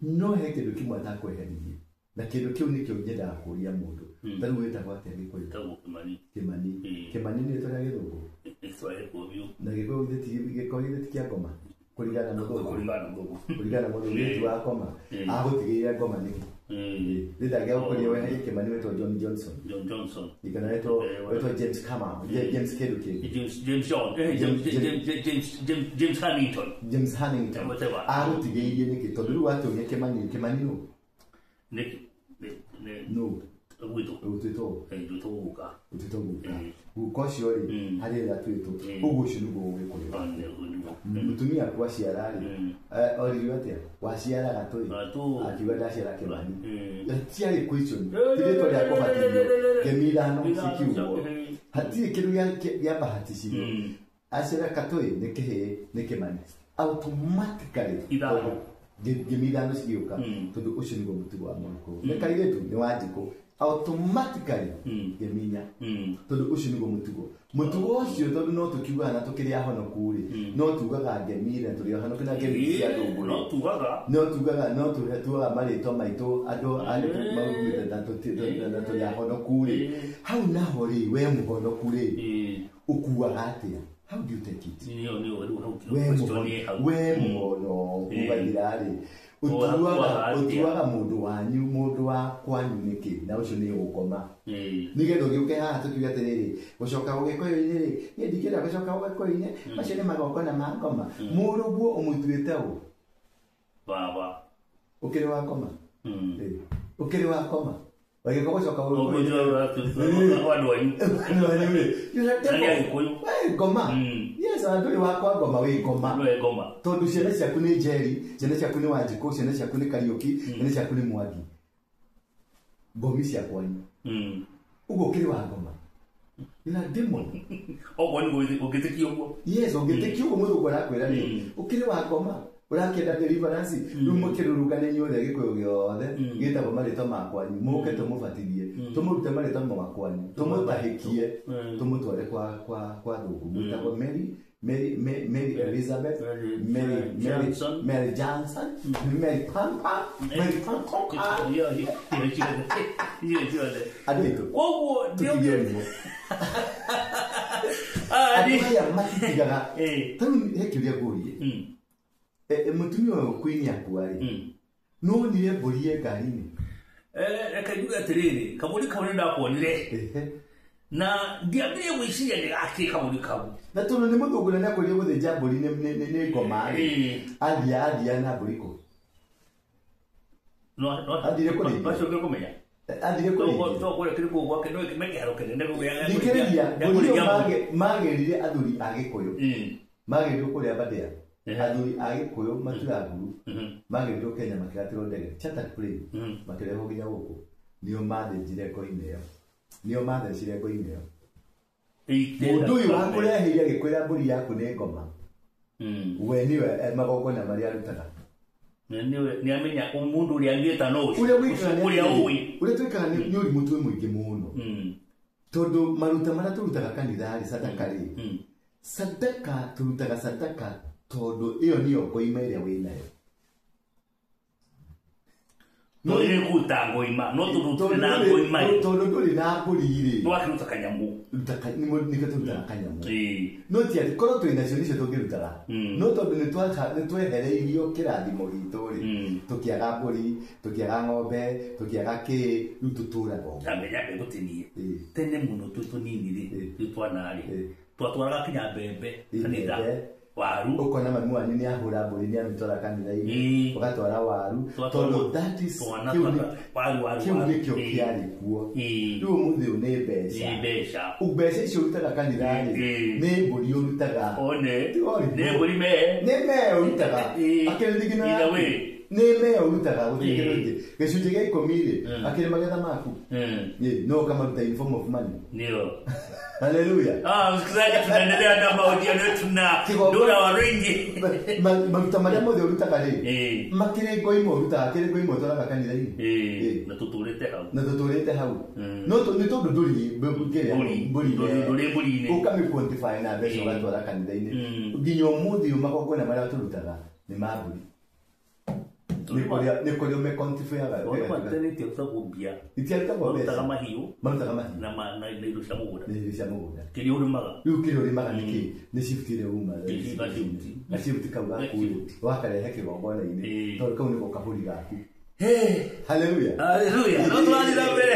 No he kĩndũ kĩmwe atakweheririe, na kĩndũ kĩu nĩkĩo nyendaga kũria mũndũ. Ta rĩu wĩtagwo atĩa Gĩkũyũ? Wĩtagwo Kĩmani. Kĩmani. Kĩmani nĩ rĩtwa rĩa Gĩthũngũ? Gĩthweri biũ. Na Gĩkũyũ githĩ ti kĩa ngoma? Kũringana na mũthũngũ. Kũringana na mũthũngũ. Kũringana na mũthũngũ, githĩ ti wa ngoma? Agũtigĩire ngoma nĩkĩ? Rĩrĩa angĩagũkorire weherie Kĩmani wetwo John Johnson. John Johnson. Kana wetwo James Kamau, James kĩndũ kĩngĩ. James John, James Hannington. James Hannington. Whatever. Agũtigĩirie nĩkĩ? Tondũ rĩu watũria Kĩmani, Kĩmani nũ? Nũ? Gwitũ. Gwitũ. Gwitũ guka. Gwitũ guka. Guka ũcio rĩ, harĩ rĩrĩa twĩtwo. Ũguo ũcio nĩguo Ũgĩkũyũ. Mũtumia aku aciara rĩ, oririo atĩa? Waciara gatũĩ? Akiuga ndaciara Kĩmani. Hatiarĩ question. Ti rĩtwa rĩa kũbatithio. Ngemi ithano cikiugwo. Hatirĩ kĩndũ gĩa bahaticirio. Aciara katũĩ nĩ kĩhĩĩ, nĩ Kĩmani. Automatically. Ithano. Ngemi ithano cigĩũka. Tondũ ũcio nĩguo mũtugo wa Mũgĩkũyũ. Nĩ kairĩtu nĩ Wanjikũ. Automatically ngemi inya. Tondũ ũcio nĩguo mũtugo. Mũtugo ũcio tondũ no tũkiugaga na tũkĩrĩ ahonoku rĩ, no tugaga ngemi na tũrĩ ahonoku na ngemi cia ndũngũ rĩ. No tugaga. No tugaga, no tugaga marĩtwa maitũ andũ maumĩte na tũrĩ ahonoku rĩ. Hau naho rĩ, we mũhonoku rĩ, ũkuaga atĩa? How do you take it? We mũhonoku gathira rĩ, ũtuaga mũndũ wanyu, mũndũ wa kwanyu nĩkĩ? Na ũcio nĩ ũgoma. Nĩgetha ũgĩũke haha tũkiuge atĩrĩrĩ, gũcoka Ũgĩkũyũ-inĩ rĩ, niĩ ndingĩenda gũcoka Ũgĩkũyũ-inĩ, macio nĩ magongona ma ngoma. Mũrũguo ũmũtuĩte ũ? Baba. Ũkĩrĩ wa ngoma? Ũkĩrĩ wa ngoma? Wagĩũka gũcoka Ũgĩkũyũ-inĩ. Andũ anyu. Andũ anyu rĩ. We ngoma. Yes, andũ ũyũ wakwa ngoma wĩ ngoma. Wĩ ngoma. Tondũ ciana ciaku nĩ Njeri, ciana ciaku nĩ Wanjikũ, ciana ciaku nĩ Kariũki, ciana ciaku nĩ Mwangi. Ngomi cia kwanyu. Ũguo ũkĩrĩ wa ngoma. Ina demon. Oguo nĩguo ũngĩtĩkia ũguo. Yes, ũngĩtĩkia ũguo mũthũngũ arakwĩra rĩ, ũkĩrĩ wa ngoma. Ũrakĩenda deliverance, rĩu mũkĩrũrũngane inyuothe Gĩkũyũ gĩothe, gĩtagwo marĩtwa ma kwanyu, mũke tũmũbatithie, tũmũrute marĩtwa ma kwanyu, tũmũtahĩkie, tũmũtware kwa thũngũ. Mwĩtagwo Mary, Mary, Mary Elizabeth, Mary, Mary, Mary Johnson, Mary Pampa, Mary Pampa. Andũ aitũ. Koguo tũtige ũrimũ. Andũ aya matitigaga. Ta rĩu he kĩũria ngũrie. Mũtumia ũyũ Queen akua rĩ, no onire mbũri ĩ ngari-inĩ? Reke njuge atĩrĩrĩ, kabũri kau nĩndakonire. Na ndiambire gwĩciria nĩ gakĩ kabũri kau. Na tondũ nĩ mũthũngũ na nĩakwĩrire gũthĩnja mbũri nĩ ngoma rĩ, athia na mbũri kũ? Athire kũrĩithia? Wacokire kũmenya? Athire kũrĩithia? To kũrĩa kĩrĩ kũu gwake, no kĩharo kĩnene gĩa Thikĩrĩria, mbũri ĩyo magĩrire athuri a Gĩkũyũ. Magĩrirwo kũrĩa Aberdare. Athuri a Gĩkũyũ matura nguru, magĩrirwo Kenya makĩgatĩrwo ndege, chartered plane, makĩrehwo nginya gũkũ. Nĩo mathĩnjire ngoinĩ ĩyo. Nĩo mathecire ngoinĩ ĩyo. Mũndũ ũyũ wakũreheire agĩkwĩra mbũri yaku nĩ ngoma. We nĩwe magongona marĩa arutaga. Nĩamenya mũndũ ũrĩa angĩta no ũcio. Ũrĩa wĩkaga nĩ Ũrĩa atĩrĩrĩ, ũĩ. ũrĩa twĩkaga nĩ ũrimũ twĩ mũingĩ mũno. Tondũ maruta marĩa tũrutaga kanitha rĩ, sadaka rĩ, sadaka tũrutaga sadaka tondũ ĩyo nĩyo ngoima ĩrĩa wĩnayo. No nĩ kũruta ngoima no tondũ tũrĩ na ngoima rĩ, tondũ ndũrĩ na mbũri rĩ, twakĩruta kanyamũ. Nĩkĩo tũrutaga kanyamũ. No ti atĩ korwo twĩ nacio nĩcio tũngĩrutaga, no tondũ nĩ twehereirio kĩrathimo gitũ rĩ, tũkĩaga mbũri, tũkĩaga ng'ombe, tũkĩaga kĩ, rĩu tũtũraga ũguo. Ndamenya ngũtinie tene mũno twĩ tũnini rĩ, twĩ twana rĩ, twatwaraga kinya mbembe kanitha, waru. Ũkona mami wanyu nĩ ahũra mbũri, nĩ amĩtwara kanitha-inĩ, ũgatwara waru, tondũ that is kĩu nĩkĩo kĩarĩ kuo. Rĩu ũmũthĩ ũyũ nĩ mbeca. Mbeca icio ũrutaga kanitha rĩ, nĩ mbũri ũrutaga. Nĩ mbũri mee. Nĩ mee ũrutaga. Akĩrĩ nginya nĩ mee ũrutaga, gũtirĩ kĩndũ kĩngĩ. Gĩcunjĩ gĩa 10 rĩ, akĩrĩ magetha maku. No ũkamaruta in form of money. Ndio. Hallelujah. Msikilizaji, tunaendelea na mahojiano yetu na Dora Waruinge. Maruta marĩa mothe ũrutaga rĩ, makĩrĩ ngoima ũrutaga, akĩrĩ ngoima ũtwaraga kanitha-inĩ. Na tũtũrĩte hau. Na tũtũrĩte hau. No nĩ tondũ ndũrĩ mbũri. Ndũrĩ mbũri-inĩ. Ũkamĩ quantify na mbeca ũgatwara kanitha-inĩ. Nginya ũmũthĩ ũyũ magongona marĩa tũrutaga nĩ ma mbũri. Nĩ kũrĩa ũme quantify-aga. Tene itiarutagwo mbia. Itiarutagwo mbeca. Marutaga mahiũ. Marutaga mahiũ. Na indo cia mũgũnda. Na indo cia mũgũnda. Kĩrĩa ũrĩmaga. Rĩu kĩrĩa ũrĩmaga nĩ kĩ? Nĩ shift ĩrĩa uma. Gacifti kau gaku rĩ, wakarehe kĩgongona-inĩ, tondũ kau nĩko kabũri gaku. Hallelujah. Hallelujah. No tũrathiĩ na mbere.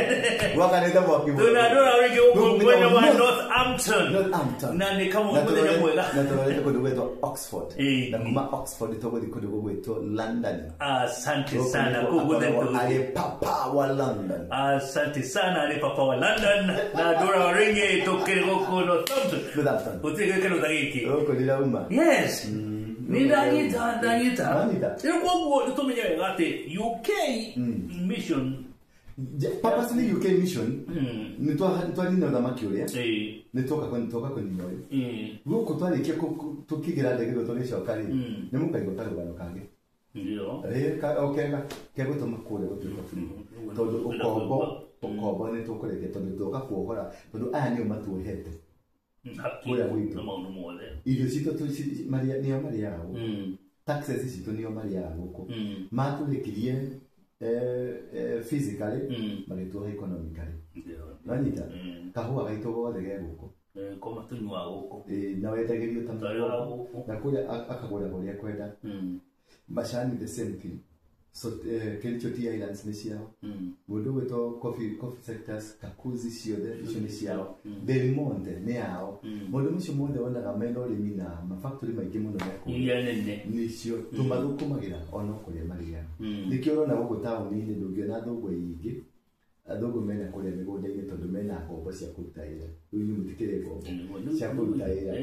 Wakanĩte mwaki mũno. Tuna Dora Waruinge gũkũ mwena wa Northampton. Northampton. Na nĩ kamwe mũthenya mwega. Na tũrorete kũndũ gwĩtwo Oxford. Na kuma Oxford tũgũthiĩ kũndũ gũgwĩtwo London. Asante sana. Arĩ papa wa London. Asante sana, arĩ papa wa London. Na Dora Waruinge tũkĩrĩ gũkũ Northampton. Northampton. Gũtirĩ gĩkeno ta gĩkĩ. Gũkũ ndĩrauma. Yes. Nĩ ndanyita. Rĩu koguo nĩ tũmenye wega atĩ UK mission. Purposely UK mission, nĩ twarina ũthamaki ũrĩa, nĩ twoka kũnina ũyũ. Gũkũ twarĩkia tũkĩgĩra ndege ĩyo tũgĩcoka rĩ, nĩ mũkaigua karũgano kangĩ. O kega kegũtũma kũrĩa gũtuĩka free. Tondũ ũkombo nĩ tũkũrekia, tondũ twoka kuohora, tondũ aya nĩo matuohete. Kũrĩa gwitũ. Irio citũ nĩo marĩaga gũkũ. Taxes citũ nĩo marĩaga gũkũ. Matũrĩkirie physically, magĩtuoha economically. Nĩwanyita? Kahũa gaitũ gothe ge gũkũ. Koma tũnyuaga gũkũ. Na wendagĩrio ta mũgũnda. Na kũrĩa akagũraga ũrĩa akwenda. Macani the same thing. So Kericho Tea Islands nĩ ciao. Mũndũ ũgwĩtwo coffee sectors, Kakuzi ciothe icio nĩ ciao. Del Monte nĩ yao. Maũndũ macio mothe wonaga mena ũrĩmi na mafactory maingĩ mũno me kũu. Iria nene. Nĩcio tũmathũkũmagĩra ona kũrĩa marĩaga. Nĩkĩo ũrona gũkũ taũni-inĩ ndũngĩona athũngũ aingĩ. Athũngũ mena kũrĩa mĩgũnda-inĩ tondũ mena ngombo cia kũruta wĩra. Rĩu inyuĩ mũtikĩrĩ ngombo cia kũruta wĩra.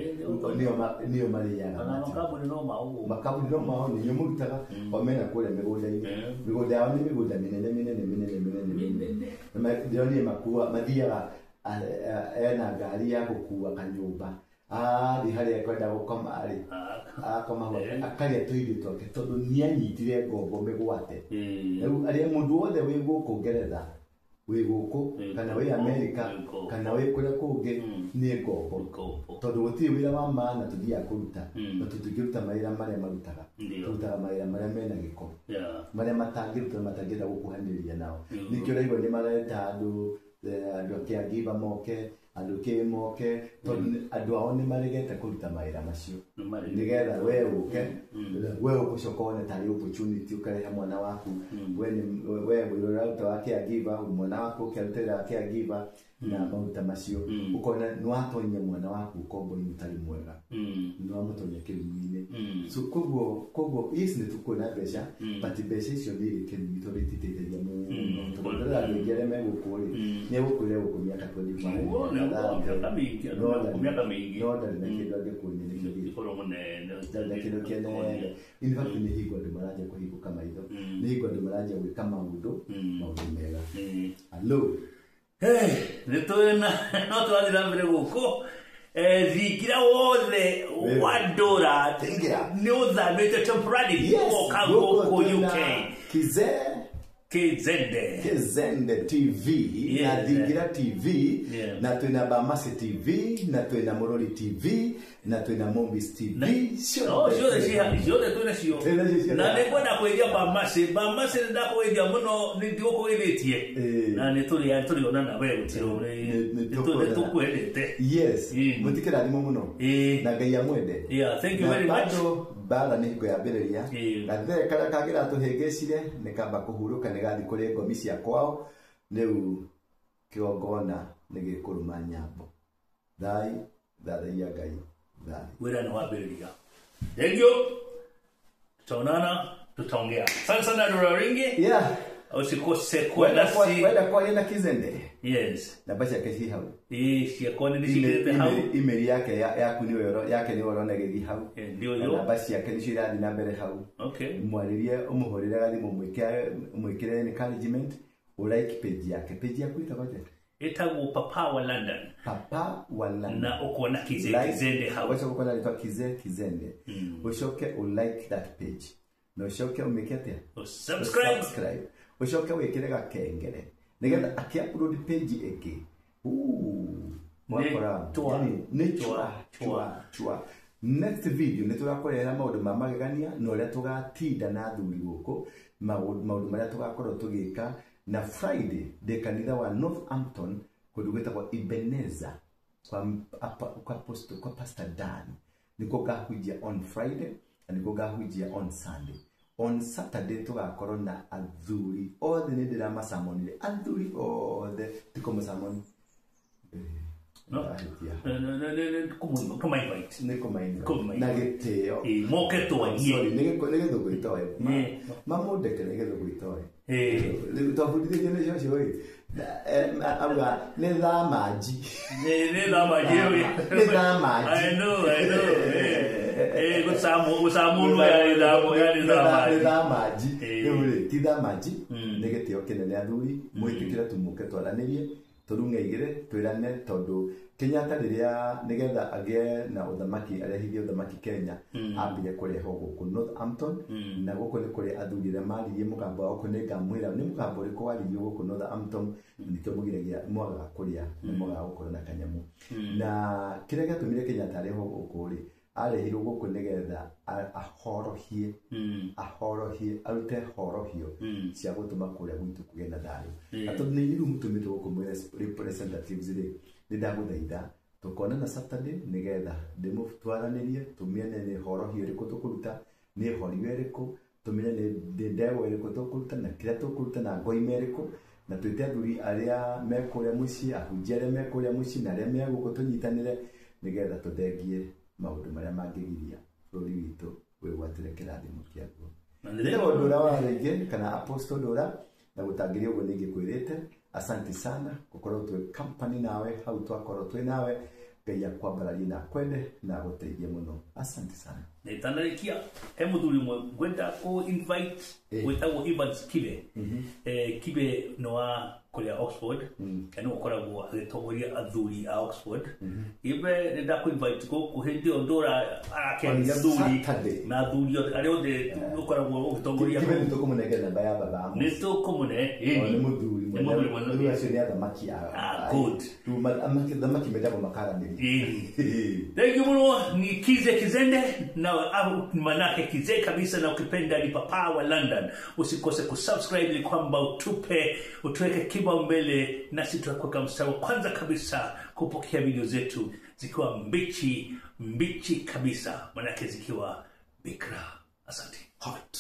Nĩo marĩaga. Makambuni no mao gũkũ. Makambuni no mao, nĩo mũrutaga o mena kũrĩa mĩgũnda-inĩ. Mĩgũnda yao nĩ mĩgũnda mĩnene mĩnene mĩnene mĩnene mĩnene. Ndĩronire makua mathiaga ena ngari ya gũkua kanyũmba. Athiĩ harĩa ekwenda gũkoma rĩ, akoma hau, akarĩa tũirio twake tondũ nĩanyitire ngombo mĩgwate. Rĩu arĩa mũndũ wothe wĩ gũkũ Ngeretha, wĩ gũkũ kana wĩ Amerika kana wĩ kũrĩa kũngĩ nĩ ngombo. Tondũ gũtirĩ wĩra wa maana tũthiaga kũruta, na tũtingĩruta mawĩra marĩa marutaga. Tũrutaga mawĩra marĩa mena gĩko, marĩa matangĩruta, matangĩenda gũkuhanĩrĩria nao. Nĩkĩo ũraigua nĩ mareta andũ a caregiver moke, andũ kĩ moke, tondũ andũ ao nĩ maregete kũruta mawĩra macio. Nĩgetha we ũke, we ũgũcoka wone tarĩ opportunity ũkarehe mwana waku, we wĩra ũraruta wa caregiver, mwana waku ũke arute wĩra wa caregiver na maruta macio. Ũkona nĩ watonya mwana waku ũkombo-inĩ ũtarĩ mwega, nĩ wamũtonya kĩrumi-inĩ. So koguo yes nĩ tũkuona mbeca, but mbeca icio nĩ irĩ kĩrumi tondũ ititeithagia mũno. Tondũ ndĩrona andũ aingĩ arĩa me gũkũ rĩ, nĩ egũkwĩra gũkũ mĩaka 25. Mĩaka mĩingĩ. No ndarĩ na kĩndũ angĩkuonia nĩkĩo gĩkĩ. Ndarĩ na kĩndũ kĩnene. In fact nĩ hingo andũ maranjia kũhingũka maitho. Nĩ hingo andũ maranjia gwĩka maũndũ mega. Hello. Nĩ tũna no tũrathiĩ na mbere gũkũ. Thingira wothe wa Dora nĩ ũthamĩte temporarily ũgoka gũkũ UK. Kizee Kizende. Kizende TV na Thingira TV na twina Bamasi TV na twina Murori TV na twina Mombis TV. Ciothe twina cio. Na nĩ ngwenda kwĩria Bamasi, Bamasi nĩ ndakũgeithia mũno nĩ ndigũkũgeithĩtie. Na nĩ tũrĩonana we gũtirĩ nĩ tũkwendete. Yes, mũtikĩrathimwo mũno. Na Ngai amwende. Yeah, thank you very much. Mbara nĩ hingo yambĩrĩria. Gathere karĩa kangĩratũhĩngĩcire nĩ kamba kũhurũka nĩ gathi kũrĩ ngomi cia kwao. Rĩu kĩgongona nĩ gĩkũrũma nyambo. Thai, thathaiya Ngai, thai. Wĩra nĩ wambĩrĩria. Thank you. Tutaonana, tutaongea. Sana sana Ndura Ringi. Yeah. Usikose kuwa nasi. Wenda kwaria na Kizende. Yes. Namba ciake ci hau. Ciakwa nĩ ndĩciĩkĩrĩte hau. Email yake yaku nĩyo yake nĩyo ũrona ĩgĩthiĩ hau. Ndio yo. Namba ciake nĩcio irathiĩ na mbere hau. Okay. Mwarĩrie ũmũhũrĩre gathimũ mwĩkĩre encouragement, ũ like page yake. Page yaku ĩtagwo atĩa? Ĩtagwo Papa wa London. Papa wa London. Na ũkona Kizee Kizende hau. Ũgacoka ũkona rĩtwa Kizee Kizende. Ũcoke ũ like that page. Na ũcoke ũmĩke atĩa? Subscribe. Ũcoke wĩkĩre gakengere nĩgetha akĩ-upload page ĩngĩ mwakora nĩ chwa chwa chwa. Next video nĩ tũgakũrehera maũndũ ma magegania na ũrĩa tũgatinda na athuri gũkũ, maũndũ marĩa tũgakorwo tũgĩka. Na Friday ndĩ kanitha wa Northampton kũndũ gwĩtagwo Ebenezer kwa Pastor Dan. Nĩkuo ngahunjia on Friday na nĩkuo ngahunjia on Sunday. On Saturday tugakorwo na athuri othe nĩ ndĩramacamonire athuri othe tikũmũcamoni. No. Nĩ na gĩtĩo. Moke twarie. Sorry, nĩ gĩthũngũ gĩtoĩ. Mamũndekere nĩ gĩthũngũ gĩtoĩ. Rĩu twabundithĩtio nĩ cũcũ ĩ. Auga nĩ thamanji. Nĩ thamanji. Nĩ thamanji. I know, I know. Gũcamũrwo yarĩ Nĩ thamanji. Rĩu rĩ ti thamanji nĩ gĩtĩo kĩnene athuri mwĩtĩkĩre tũmũke twaranĩrie tũrung'e igĩrĩ twĩrane tondũ Kenyatta rĩrĩa nĩgetha agĩe na ũthamaki arehithie ũthamaki Kenya ambire kũrehwo gũkũ Northampton na gũkũ nĩ kũrĩ athuri arĩa maririe mũgambo wa gũkũ nĩ ngamwĩra nĩ mũgambo ũrĩkũ waririo gũkũ Northampton nĩkĩo mũgiragia mwagaga kũrĩa na mwagaga gũkorwo na kanyamũ. Na kĩrĩa gĩatũmire Kenyatta arehwo gũkũ rĩ arehirwo gũkũ nĩgetha ahorohie ahorohie arute horohio cia gũtũma kũrĩa gwitũ kũgĩe na thayũ. Na tondũ nĩ inyuĩ mũtũmĩtwo gũkũ mwĩ representatives rĩ nĩ ndagũthaitha tũkonana Saturday nĩgetha ndĩmũtwaranĩrie tũmĩene nĩ horohio ĩrĩkũ tũkũruta nĩ horio ĩrĩkũ tũmenye nĩ ndegwa ĩrĩkũ tũkũruta na kĩrĩa tũkũruta na ngoima ĩrĩkũ na twĩte athuri arĩa me kũrĩa mũciĩ ahunjia arĩa me kũrĩa mũciĩ na arĩa me gũkũ tũnyitanĩre nĩgetha tũthengie maũndũ marĩa mangĩgiria bũrũri witũ wĩgwatĩre kĩrathimo kĩaguo. Nĩ Ndura wa Rĩngĩ kana Apostle Ndura na gũtangĩria ũguo nĩngĩkwĩrĩte. Asante sana gũkorwo twĩ company nawe hau twakorwo twĩ nawe. Ngai akwambararie na akwende na agũteithie mũno. Asante sana. Na itanarĩkia he mũthuri ũmwe ngwenda kũ invite wĩtagwo Evans Kibe. Kibe nĩ wa kũrĩa Oxford na nĩwe ũkoragwo agĩtongoria athuri a Oxford. Ibe nĩ ndakũ invite gũkũ hĩndĩ ĩyo Ndura arakĩaria athuri na athuri othe arĩa othe ũkoragwo ũgĩtongoria. Kibe nĩ tũkũmũnengera namba ya baba Amos. Nĩ tũkũmũne Nĩ mũthuri mwene. Rĩu acio nĩ athamaki a good. Rĩu athamaki mendagwo makaranĩria. Thank you mũno. Ni Kize Kizende na manake kizee kabisa na ukipenda ni Papa wa London. Usikose kusubscribe ili kwamba utuweke kibao mbele nasi tutakuweka mstari wa kwanza kabisa kupokea video zetu zikiwa mbichi mbichi kabisa, manake zikiwa bikra. Asante. Hot.